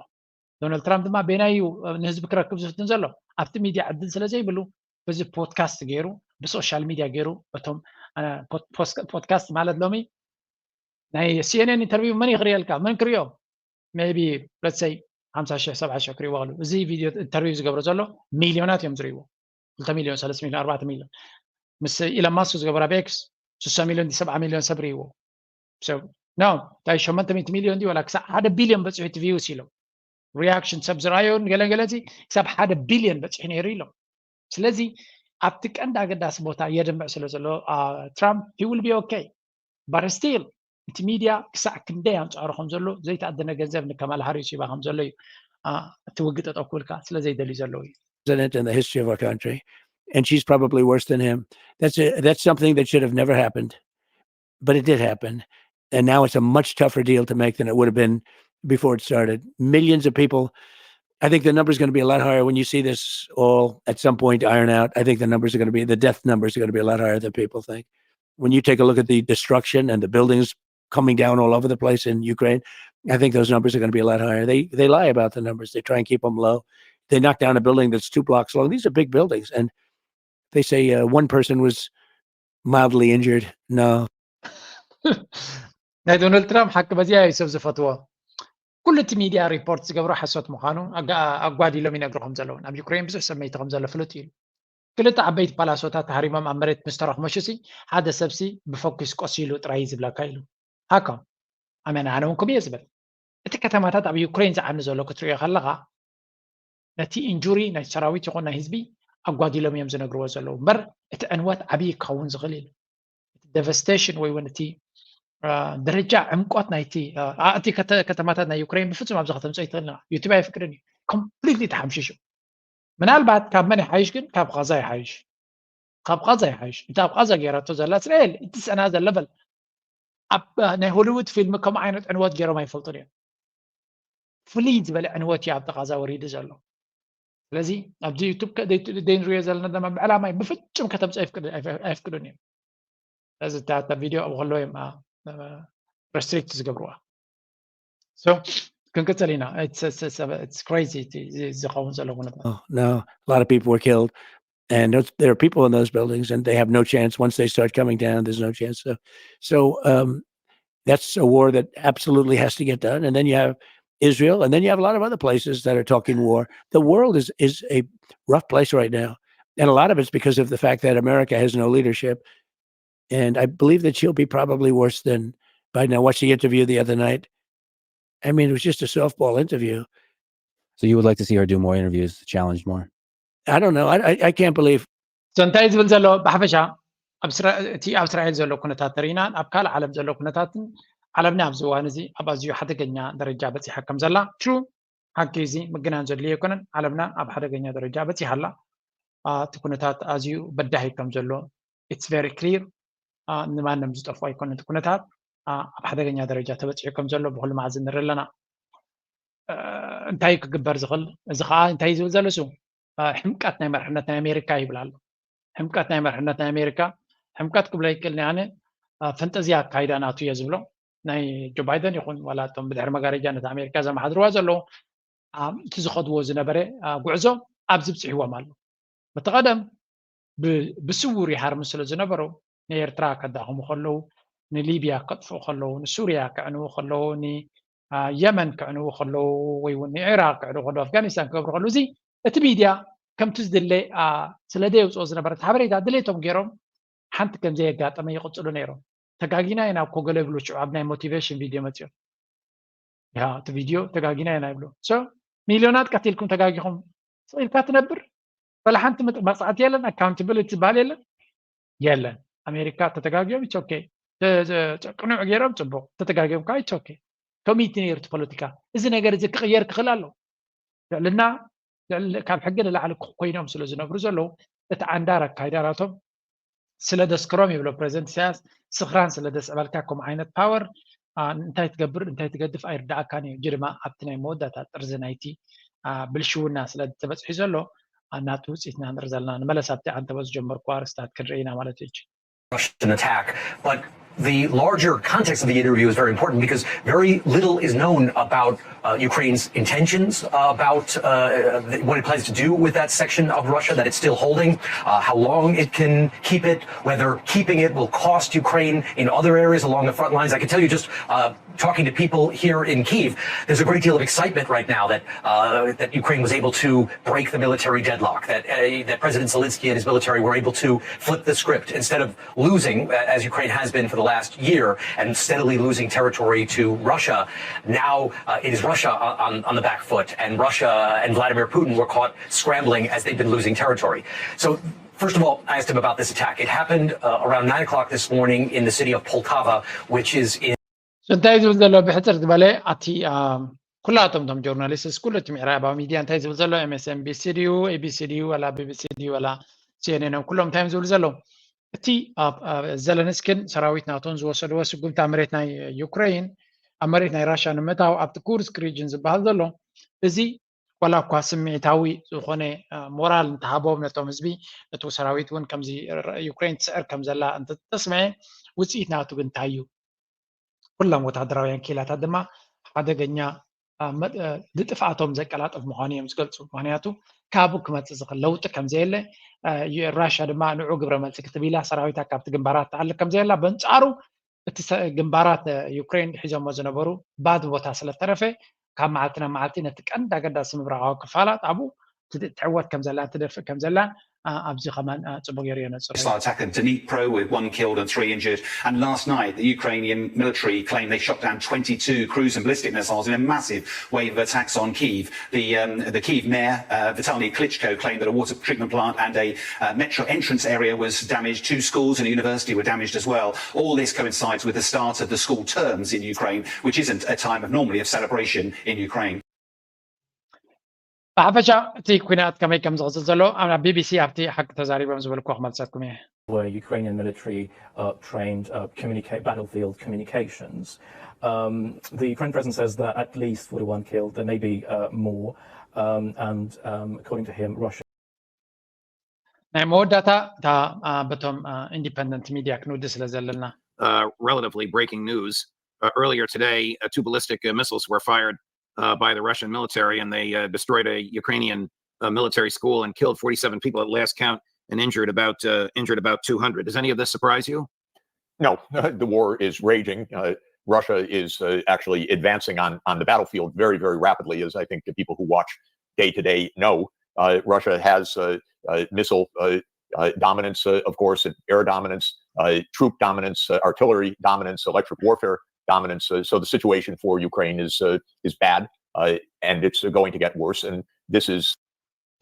ዶናልድ ትራምፕ ድማ በየናይ እዩ ንህዝቢ ክረክብ ዝፍትን ዘሎ? ኣብቲ ሚድያ ዕድል ስለ ዘይብሉ በዚ ፖድካስት ገይሩ፣ ብሶሻል ሚድያ ገይሩ፣ እቶም፣ አ፣ ፖድ-፣ ፖስከ-፣ ፖድካስት ማለት ሎሚ ናይ ሲ ኤን ኤን ኢንተርቪው መን እዩ ክርእየልካ? መን ክርእዮ? ሜይቢ ሌትስ ሰይ ሓምሳ ሺሕ ሰብዓ ሺሕ ክርእይዎ ከለዉ፣ እዚ ቪድዮ ኢንተርቪው ዝገብሮ ዘሎ ሚልዮናት እዮም ዝርእይዎ። ክልተ ሚልዮን፣ ሰለስተ ሚልዮን፣ ኣርባዕተ ሚልዮን። ምስ ኢሎን ማስክ ዝገበራ ብኤክስ ስሳ ሚልዮን ድዩ ሰብዓ ሚልዮን ሰብ ርእይዎ። ሰብ ኖ እንታይ ሸሞንተ ሚእቲ ሚልዮን ድዩ ዋላ ክሳዕ ሓደ ቢልዮን በፂሑ እቲ ቪውስ ኢሎም ሪያክሽን ሰብ ዝረኣዮ ገለ ገለ እዚ ክሳብ ሓደ ቢልዮን በፂሑ ነይሩ ኢሎም። ስለዚ ኣብቲ ቀንዲ ኣገዳሲ ቦታ የድምዕ ስለ ዘሎ፣ አ፣ ትራምፕ he will be okay but still እቲ ሚድያ ክሳዕ ክንደይ ኣንፃሩ ከም ዘሎ ዘይተኣደነ ገንዘብ ንካማላ ሃሪስ ሂባ ከም ዘሎ እዩ። አ፣ እቲ ውግእ ጠጠው ክብልካ ስለ ዘይደልዩ ዘለዉ እዩ። president in the history of our country, and she's probably worse than him. That's a, that's something that should have never happened, but it did happen, and now it's a much tougher deal to make than it would have been before it started. Millions of people. I think the number is going to be a lot higher when you see this all at some point iron out. I think the numbers are going to be the death numbers are going to be a lot higher than people think. When you take a look at the destruction and the buildings coming down all over the place in Ukraine, I think those numbers are going to be a lot higher. They they lie about the numbers. They try and keep them low. They knock down a building that's two blocks long. These are big buildings, and they say uh, one person was mildly injured. No, ናይ ዶናልድ ትራምፕ ሓቂ በዚኣ እዩ ሰብ ዝፈትዎ። ኩሉ እቲ ሚድያ ሪፖርት ዝገብሮ ሓሶት ምዃኑ ኣጋ-፣ ኣጓዲሎም ይነግሩ ከም ዘለዉ፣ ኣብ ዩክሬን ብዙሕ ሰብ መይቲ ከም ዘሎ ፍሉጥ እዩ። ክልተ ዓበይቲ ፓላሶታት ተሃሪሞም ኣብ መሬት ምስ ተረኽመሹ ሲ ሓደ ሰብ ሲ ብፈኩስ ቆሲሉ ጥራይ እዩ ዝብለካ ኢሉ። ሃካ ኣመና ኣነ እውን ከምኡ እየ ዝብል። እቲ ከተማታት ኣብ ዩክሬን ዝዓኒ ዘሎ ክትሪኦ ከለኻ ነቲ ኢንጁሪ ናይ ሰራዊት ይኹን ናይ ህዝቢ ኣጓዲሎም እዮም ዝነግርዎ ዘለዉ እምበር እቲ ዕንወት ዓብዪ ክኸውን ዝኽእል ኢሉ። እቲ ደቨስቴሽን ወይ እውን እቲ ደረጃ ዕምቆት ናይቲ እቲ ከተማታት ናይ ዩክሬን ብፍጹም ኣብዚ ከተምፅኦ ይትኽእል ኢና። ዩቱብ ኣይፍቅድን እዩ። ኮምፕሊትሊ ተሓምሽሹ። ምናልባት ካብ መን ይሓይሽ ግን ካብ ቃዛ ይሓይሽ። ካብ ቃዛ ይሓይሽ። እቲ ኣብ ቃዛ ገይራቶ ዘላ እስራኤል እቲ ሰና ዘለ በል ኣብ ናይ ሆሊውድ ፊልም ከምኡ ዓይነት ዕንወት ገይሮም ኣይፈልጡን እዮም። ፍልይ ዝበለ ዕንወት እዩ ኣብቲ ቃዛ ወሪዱ ዘሎ። ስለዚ ኣብዚ ዩቱብ ደይንሪኦ ዘለና ድማ ብዕላማ ብፍጹም ከተምፅኦ ኣይፍቅዱን እዮም። ስለዚ እታ ቪድዮ ኣብኡ ከለዉ እዮም ሬስትሪክት ዝገብርዋ። ክንቅፅል ኢና። It's crazy ዝኸውን ዘሎ ኩነታት። Oh, no, a lot of people were killed, and there are people in those buildings, and they have no chance. Once they start coming down, there's no chance. So, so um, that's a war that absolutely has to get done. And then you have Israel, and then you have a lot of other places that are talking war. The world is is a rough place right now, and a lot of it's because of the fact that America has no leadership. And I believe that she'll be probably worse than Biden. I watched the interview the other night. I mean, it was just a softball interview. So you would like to see her do more interviews, challenge more? I don't know. I I, I can't believe. So እንታይ ዝብል ዘሎ ብሓፈሻ እቲ ኣብ እስራኤል ዘሎ ኩነታት ተሪእና ኣብ ካልእ ዓለም ዘሎ ኩነታትን ዓለምና ኣብዚ እዋን እዚ ኣብ ኣዝዩ ሓደገኛ ደረጃ በፂሓ ከም ዘላ ትሩ ሓቂ እዚ ምግናን ዘድልዮ ኣይኮነን። ዓለምና ኣብ ሓደገኛ ደረጃ በፂሓ ኣላ። እቲ ኩነታት ኣዝዩ በዳሂ ከም ዘሎ it's very clear። ንማንም ዝጠፍኦ ኣይኮነን። እቲ ኩነታት ኣብ ሓደገኛ ደረጃ ተበፂሑ ከም ዘሎ ብኩሉ መዓዝ ንርኢ ኣለና። እንታይ ክግበር ዝኽእል? እዚ ከዓ እንታይ ዝብል ዘሎ እሱ ሕምቀት ናይ መርሕነት ናይ ኣሜሪካ ይብል ኣሎ። ሕምቀት ናይ መርሕነት ናይ ኣሜሪካ ሕምቀት ክብሎ ይክእል ኣነ ፈንጠዝያ ኣካይዳ ናቱ እየ ዝብሎ። ናይ ጆ ባይደን ይኹን ዋላ እቶም ብድሕሪ መጋረጃ ነቲ ኣሜሪካ ዘመሓድርዋ ዘለዉ እቲ ዝኸድዎ ዝነበረ ጉዕዞ ኣብዚ ብፅሕዎም ኣሎ። በቲ ቀደም ብስውር ይሃርሙ ስለ ዝነበሩ ንኤርትራ ከዳኸሙ ከለዉ፣ ንሊብያ ከጥፍኡ ከለዉ፣ ንሱርያ ክዕንዉ ከለዉ፣ ንየመን ክዕንዉ ከለዉ ወይ እውን ንዒራቅ ክዕንዉ ከለዉ ኣፍጋኒስታን ክገብሩ ከለዉ እዚ እቲ ሚድያ ከምቲ ዝድለ ስለ ዘየውፅኦ ዝነበረ ሓበሬታ ድሌቶም ገይሮም ሓንቲ ከም ዘየጋጠመ ይቕፅሉ ነይሮም። ተጋጊና ኢና እኮ ገለ ይብሉ ሽዑ ኣብ ናይ ሞቲቬሽን ቪድዮ መፅኦም። ያ እቲ ቪድዮ ተጋጊና ኢና ይብሉ። ሚልዮናት ቀቲልኩም ተጋጊኹም ስቕ ኢልካ ትነብር? በላ ሓንቲ መቕፃዕቲ የለን? ኣካውንታብሊቲ ዝበሃል የለን? የለን። ኣሜሪካ ተተጋጊዮም it's okay፣ ቅኑዕ ገይሮም ፅቡቕ፣ ተተጋጊዮም ከዓ it's okay። ከመይ ነይሩ እቲ ፖለቲካ? እዚ ነገር እዚ ክቕየር ክኽእል ኣለዎ። ልዕልና ካብ ሕጊ ንላዕሊ ኮይኖም ስለ ዝነብሩ ዘለዉ እቲ ዓንዳር ኣካይዳ ናቶም ስለ ደስክሮም ይብሎ ፕረዚደንት ኢሳያስ። ስኽራን ስለ ደስዕበልካ ከምኡ ዓይነት ፓወር እንታይ ትገብር እንታይ ትገድፍ ኣይርዳእካን እዩ። እጂ ድማ ኣብቲ ናይ መወዳእታ ጥርዚ ናይቲ ብልሽውና ስለ ተበፅሒ ዘሎ ናቱ ውፅኢትና ንርኢ ዘለና። ንመለስ ኣብቲ ኣንተበ ዝጀመርኩ ኣርስታት ክንርኢ ኢና ማለት እዩ። Russian attack, but the larger context of the interview is very important because very little is known about uh, Ukraine's intentions, uh, about uh, what it plans to do with that section of Russia that it's still holding, uh, how long it can keep it, whether keeping it will cost Ukraine in other areas along the front lines. I can tell you just uh, talking to people here in Kyiv, there's a great deal of excitement right now that uh, that Ukraine was able to break the military deadlock, that uh, that President Zelensky and his military were able to flip the script instead of losing, uh, as Ukraine has been for the last year, and steadily losing territory to Russia. Now uh, it is Russia on, on the back foot, and Russia and Vladimir Putin were caught scrambling as they've been losing territory. So first of all, I asked him about this attack. It happened uh, around nine o'clock this morning in the city of Poltava, which is in እንታይ ዝብል ዘሎ ብሕፅር ዝበለ ኣቲ ኩላቶም ቶም ጆርናሊስትስ ኩሉ እቲ ምዕራባዊ ሚድያ እንታይ ዝብል ዘሎ ኤምኤስኤንቢሲ ድዩ ኤቢሲ ድዩ ወላ ቢቢሲ ድዩ ወላ ሲኤንኤን ኩሎም እንታይ ዝብሉ ዘለዉ? እቲ ዘለንስኪን ሰራዊት ናቶን ዝወሰድዎ ስጉምታ መሬት ናይ ዩክሬን ኣብ መሬት ናይ ራሽያ ንምእታው ኣብቲ ኩርስክ ሪጅን ዝበሃል ዘሎ እዚ ዋላ እኳ ስምዒታዊ ዝኾነ ሞራል እንተሃቦም ነቶም ህዝቢ እቲ ሰራዊት እውን ከምዚ ዩክሬን ትስዕር ከም ዘላ እንተተስምዐ ውፅኢት ናቱ ግን እንታይ እዩ? ኩሎም ወታደራውያን ክኢላታት ድማ ሓደገኛ ንጥፍኣቶም ዘቀላጥፍ ምዃኑ እዮም ዝገልፁ። ምክንያቱ ካብኡ ክመፅእ ዝኽእል ለውጢ ከምዘየለ ራሽያ ድማ ንዑ ግብረ መልሲ ክትብ ኢላ ሰራዊታ ካብቲ ግንባራት ትኣልክ ከምዘየላ በንፃሩ እቲ ግንባራት ዩክሬን ሒዞሞ ዝነበሩ ባዶ ቦታ ስለተረፈ ካብ መዓልቲ ናብ መዓልቲ ነቲ ቀንዲ ኣገዳሲ ምብራቓዊ ክፋላት ኣብኡ ትዕወት ከም ዘላ ትደፍእ ከም ዘላ ኣብዚ ከማን ጽቡቅ ገይሩ የነጽሩ። Missile attack at Dnipro with one killed and three injured. And last night, the Ukrainian military claimed they shot down twenty-two cruise and ballistic missiles in a massive wave of attacks on Kyiv. The, um, the Kyiv mayor, uh, Vitaly Klitschko, claimed that a water treatment plant and a uh, metro entrance area was damaged. Two schools and a university were damaged as well. All this coincides with the start of the school terms in Ukraine, which isn't a time of normally of celebration in Ukraine. ብሓፈሻ እቲ ኩናት ከመይ ከም ዝቕፅል ዘሎ ኣብ ቢቢሲ ኣብቲ ሓቂ ተዛሪቦም ዝበልኩ ክመልሰኩም እየ። Where Ukrainian military uh, trained uh, communicate battlefield communications. Um, the Ukraine president says that at least forty-one killed, there may be uh, more, um, and um, according to him, Russia. ናይ መወዳእታ እታ በቶም ኢንዲፐንደንት ሚድያ ክንውዲ ስለ ዘለና relatively breaking news. Uh, earlier today, uh, two ballistic uh, missiles were fired uh, by the Russian military, and they uh, destroyed a Ukrainian uh, military school and killed forty-seven people at last count, and injured about uh, injured about two hundred. Does any of this surprise you? No, the war is raging. Uh, Russia is uh, actually advancing on on the battlefield very, very rapidly, as I think the people who watch day to day know. Uh, Russia has uh, uh, missile uh, uh, dominance, uh, of course, air dominance, uh, troop dominance, uh, artillery dominance, electric warfare dominance. Uh, so the situation for Ukraine is uh, is bad, uh, and it's going to get worse. And this is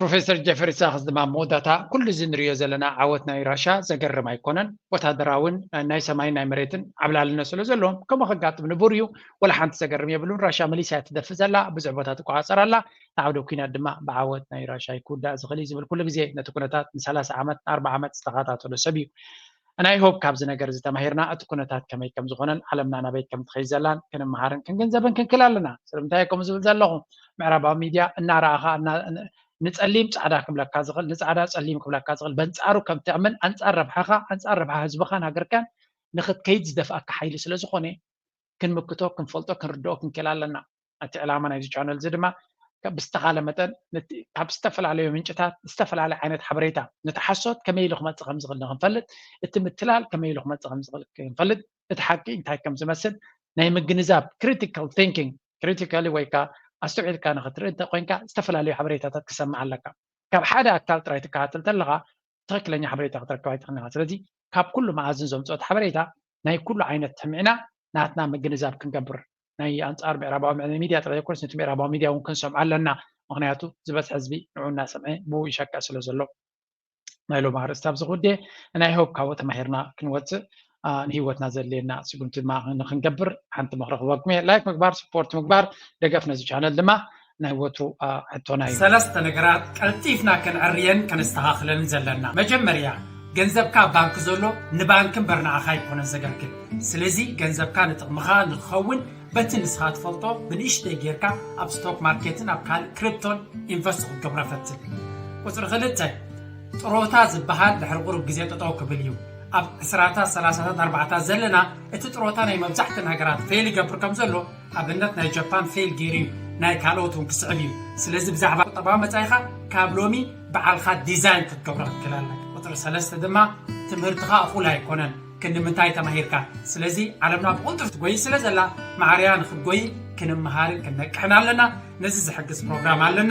ፕሮፌሰር ጀፈሪ ሳክስ ድማ መወዳእታ ኩሉ እዚ ንሪኦ ዘለና ዓወት ናይ ራሻ ዘገርም ኣይኮነን። ወታደራውን ናይ ሰማይን ናይ መሬትን ዓብላልነት ስለ ዘለዎም ከምኡ ከጋጥም ንቡር እዩ። ወላ ሓንቲ ዘገርም የብሉን። ራሻ መሊሳ እያ ትደፍእ ዘላ፣ ብዙሕ ቦታ ትቆፃፀር ኣላ። ናዕውደ ኩናት ድማ ብዓወት ናይ ራሻ ክውዳእ ዝኽእል እዩ ዝብል ኩሉ ግዜ ነቲ ኩነታት ንሰላሳ ዓመት ንኣርባ ዓመት ዝተኸታተሎ ሰብ እዩ። ናይ ሆፕ ካብዚ ነገር እዚ ተማሂርና እቲ ኩነታት ከመይ ከም ዝኾነን ዓለምና ናበይ ከም ትኸይድ ዘላን ክንመሃርን ክንግንዘብን ክንክል ኣለና። ስለምንታይ ከምኡ ዝብል ዘለኹ ምዕራባዊ ሚድያ እናረኣኻ ንፀሊም ፃዕዳ ክብለካ ዝኽእል ንፃዕዳ ፀሊም ክብለካ ዝኽእል በንፃሩ ከም ትዕምን ኣንፃር ረብሓኻ ኣንፃር ረብሓ ህዝብኻን ሃገርካን ንኽትከይድ ዝደፍኣካ ሓይሊ ስለ ዝኾነ ክንምክቶ፣ ክንፈልጦ፣ ክንርድኦ ክንክእል ኣለና። እቲ ዕላማ ናይዚ ቻነል እዚ ድማ ብዝተኻለ መጠን ካብ ዝተፈላለዩ ምንጭታት ዝተፈላለየ ዓይነት ሓበሬታ፣ ነቲ ሓሶት ከመይ ኢሉ ክመፅእ ከም ዝኽእል ንክንፈልጥ፣ እቲ ምትላል ከመይ ኢሉ ክመፅእ ከም ዝኽእል ክንፈልጥ፣ እቲ ሓቂ እንታይ ከም ዝመስል ናይ ምግንዛብ critical thinking፣ critically ወይ ከዓ ኣስተውዒልካ ንክትርኢ እንተኮይንካ ዝተፈላለዩ ሓበሬታታት ክሰምዕ ኣለካ። ካብ ሓደ ኣካል ጥራይ ትከታተል ተለካ ትኽክለኛ ሓበሬታ ክትረክብ ኣይትኽእልን ኢኻ። ስለዚ ካብ ኩሉ መኣዝን ዘምፅኦ ሓበሬታ ናይ ኩሉ ዓይነት ስምዒና ናትና ምግንዛብ ክንገብር፣ ናይ ኣንፃር ምዕራባዊ ሚድያ ጥራይ ዘይኮነስ ነቲ ምዕራባዊ ሚድያ እውን ክንሰምዖ ኣለና። ምክንያቱ ዝበዝሐ ህዝቢ ንዑ እናሰምዐ ብኡ ይሸቅዕ ስለ ዘሎ። ናይ ሎም ኣርእስቲ ኣብዚ ጉዴ ናይ ሆብ ካብኡ ተማሂርና ክንወፅእ ንህይወትና ዘድልየና ስጉምቲ ድማ ንክንገብር ሓንቲ ምክሪ ክበኩም እየ። ላይክ ምግባር፣ ስፖርት ምግባር፣ ደገፍ ነዚ ቻነል ድማ ናይ ወትሩ ሕቶና እዩ። ሰለስተ ነገራት ቀልጢፍና ከነዕርየን ከነስተኻኽለን ዘለና። መጀመርያ፣ ገንዘብካ ኣብ ባንክ ዘሎ ንባንክ እምበር ንዓኻ ኣይኮነን ዘገልግል። ስለዚ ገንዘብካ ንጥቕምኻ ንክኸውን በቲ ንስኻ ትፈልጦ ብንእሽተይ ጌርካ ኣብ ስቶክ ማርኬትን ኣብ ካልእ ክሪፕቶን ኢንቨስት ክትገብሮ ፈትን። ቁፅሪ ክልተ፣ ጥሮታ ዝበሃል ድሕሪ ቁሩብ ግዜ ጠጠው ክብል እዩ። ኣብ ዕስራታት ሰላሳታት ኣርባዕታት ዘለና እቲ ጥሮታ ናይ መብዛሕትእን ሃገራት ፌል ይገብር ከም ዘሎ ኣብነት ናይ ጃፓን ፌል ገይሩ እዩ፣ ናይ ካልኦት እውን ክስዕብ እዩ። ስለዚ ብዛዕባ ቁጠባዊ መጻኢኻ ካብ ሎሚ በዓልኻ ዲዛይን ክትገብሮ ክትክእል ኣለካ። ቁፅሪ ሰለስተ ድማ ትምህርትኻ እኹል ኣይኮነን። ክንዲ ምንታይ ተማሂርካ? ስለዚ ዓለምና ብቕልጡፍ ትጎይ ስለ ዘላ ማዕርያ ንክትጎይ ክንምሃርን ክንነቅሕን ኣለና። ነዚ ዝሕግዝ ፕሮግራም ኣለና።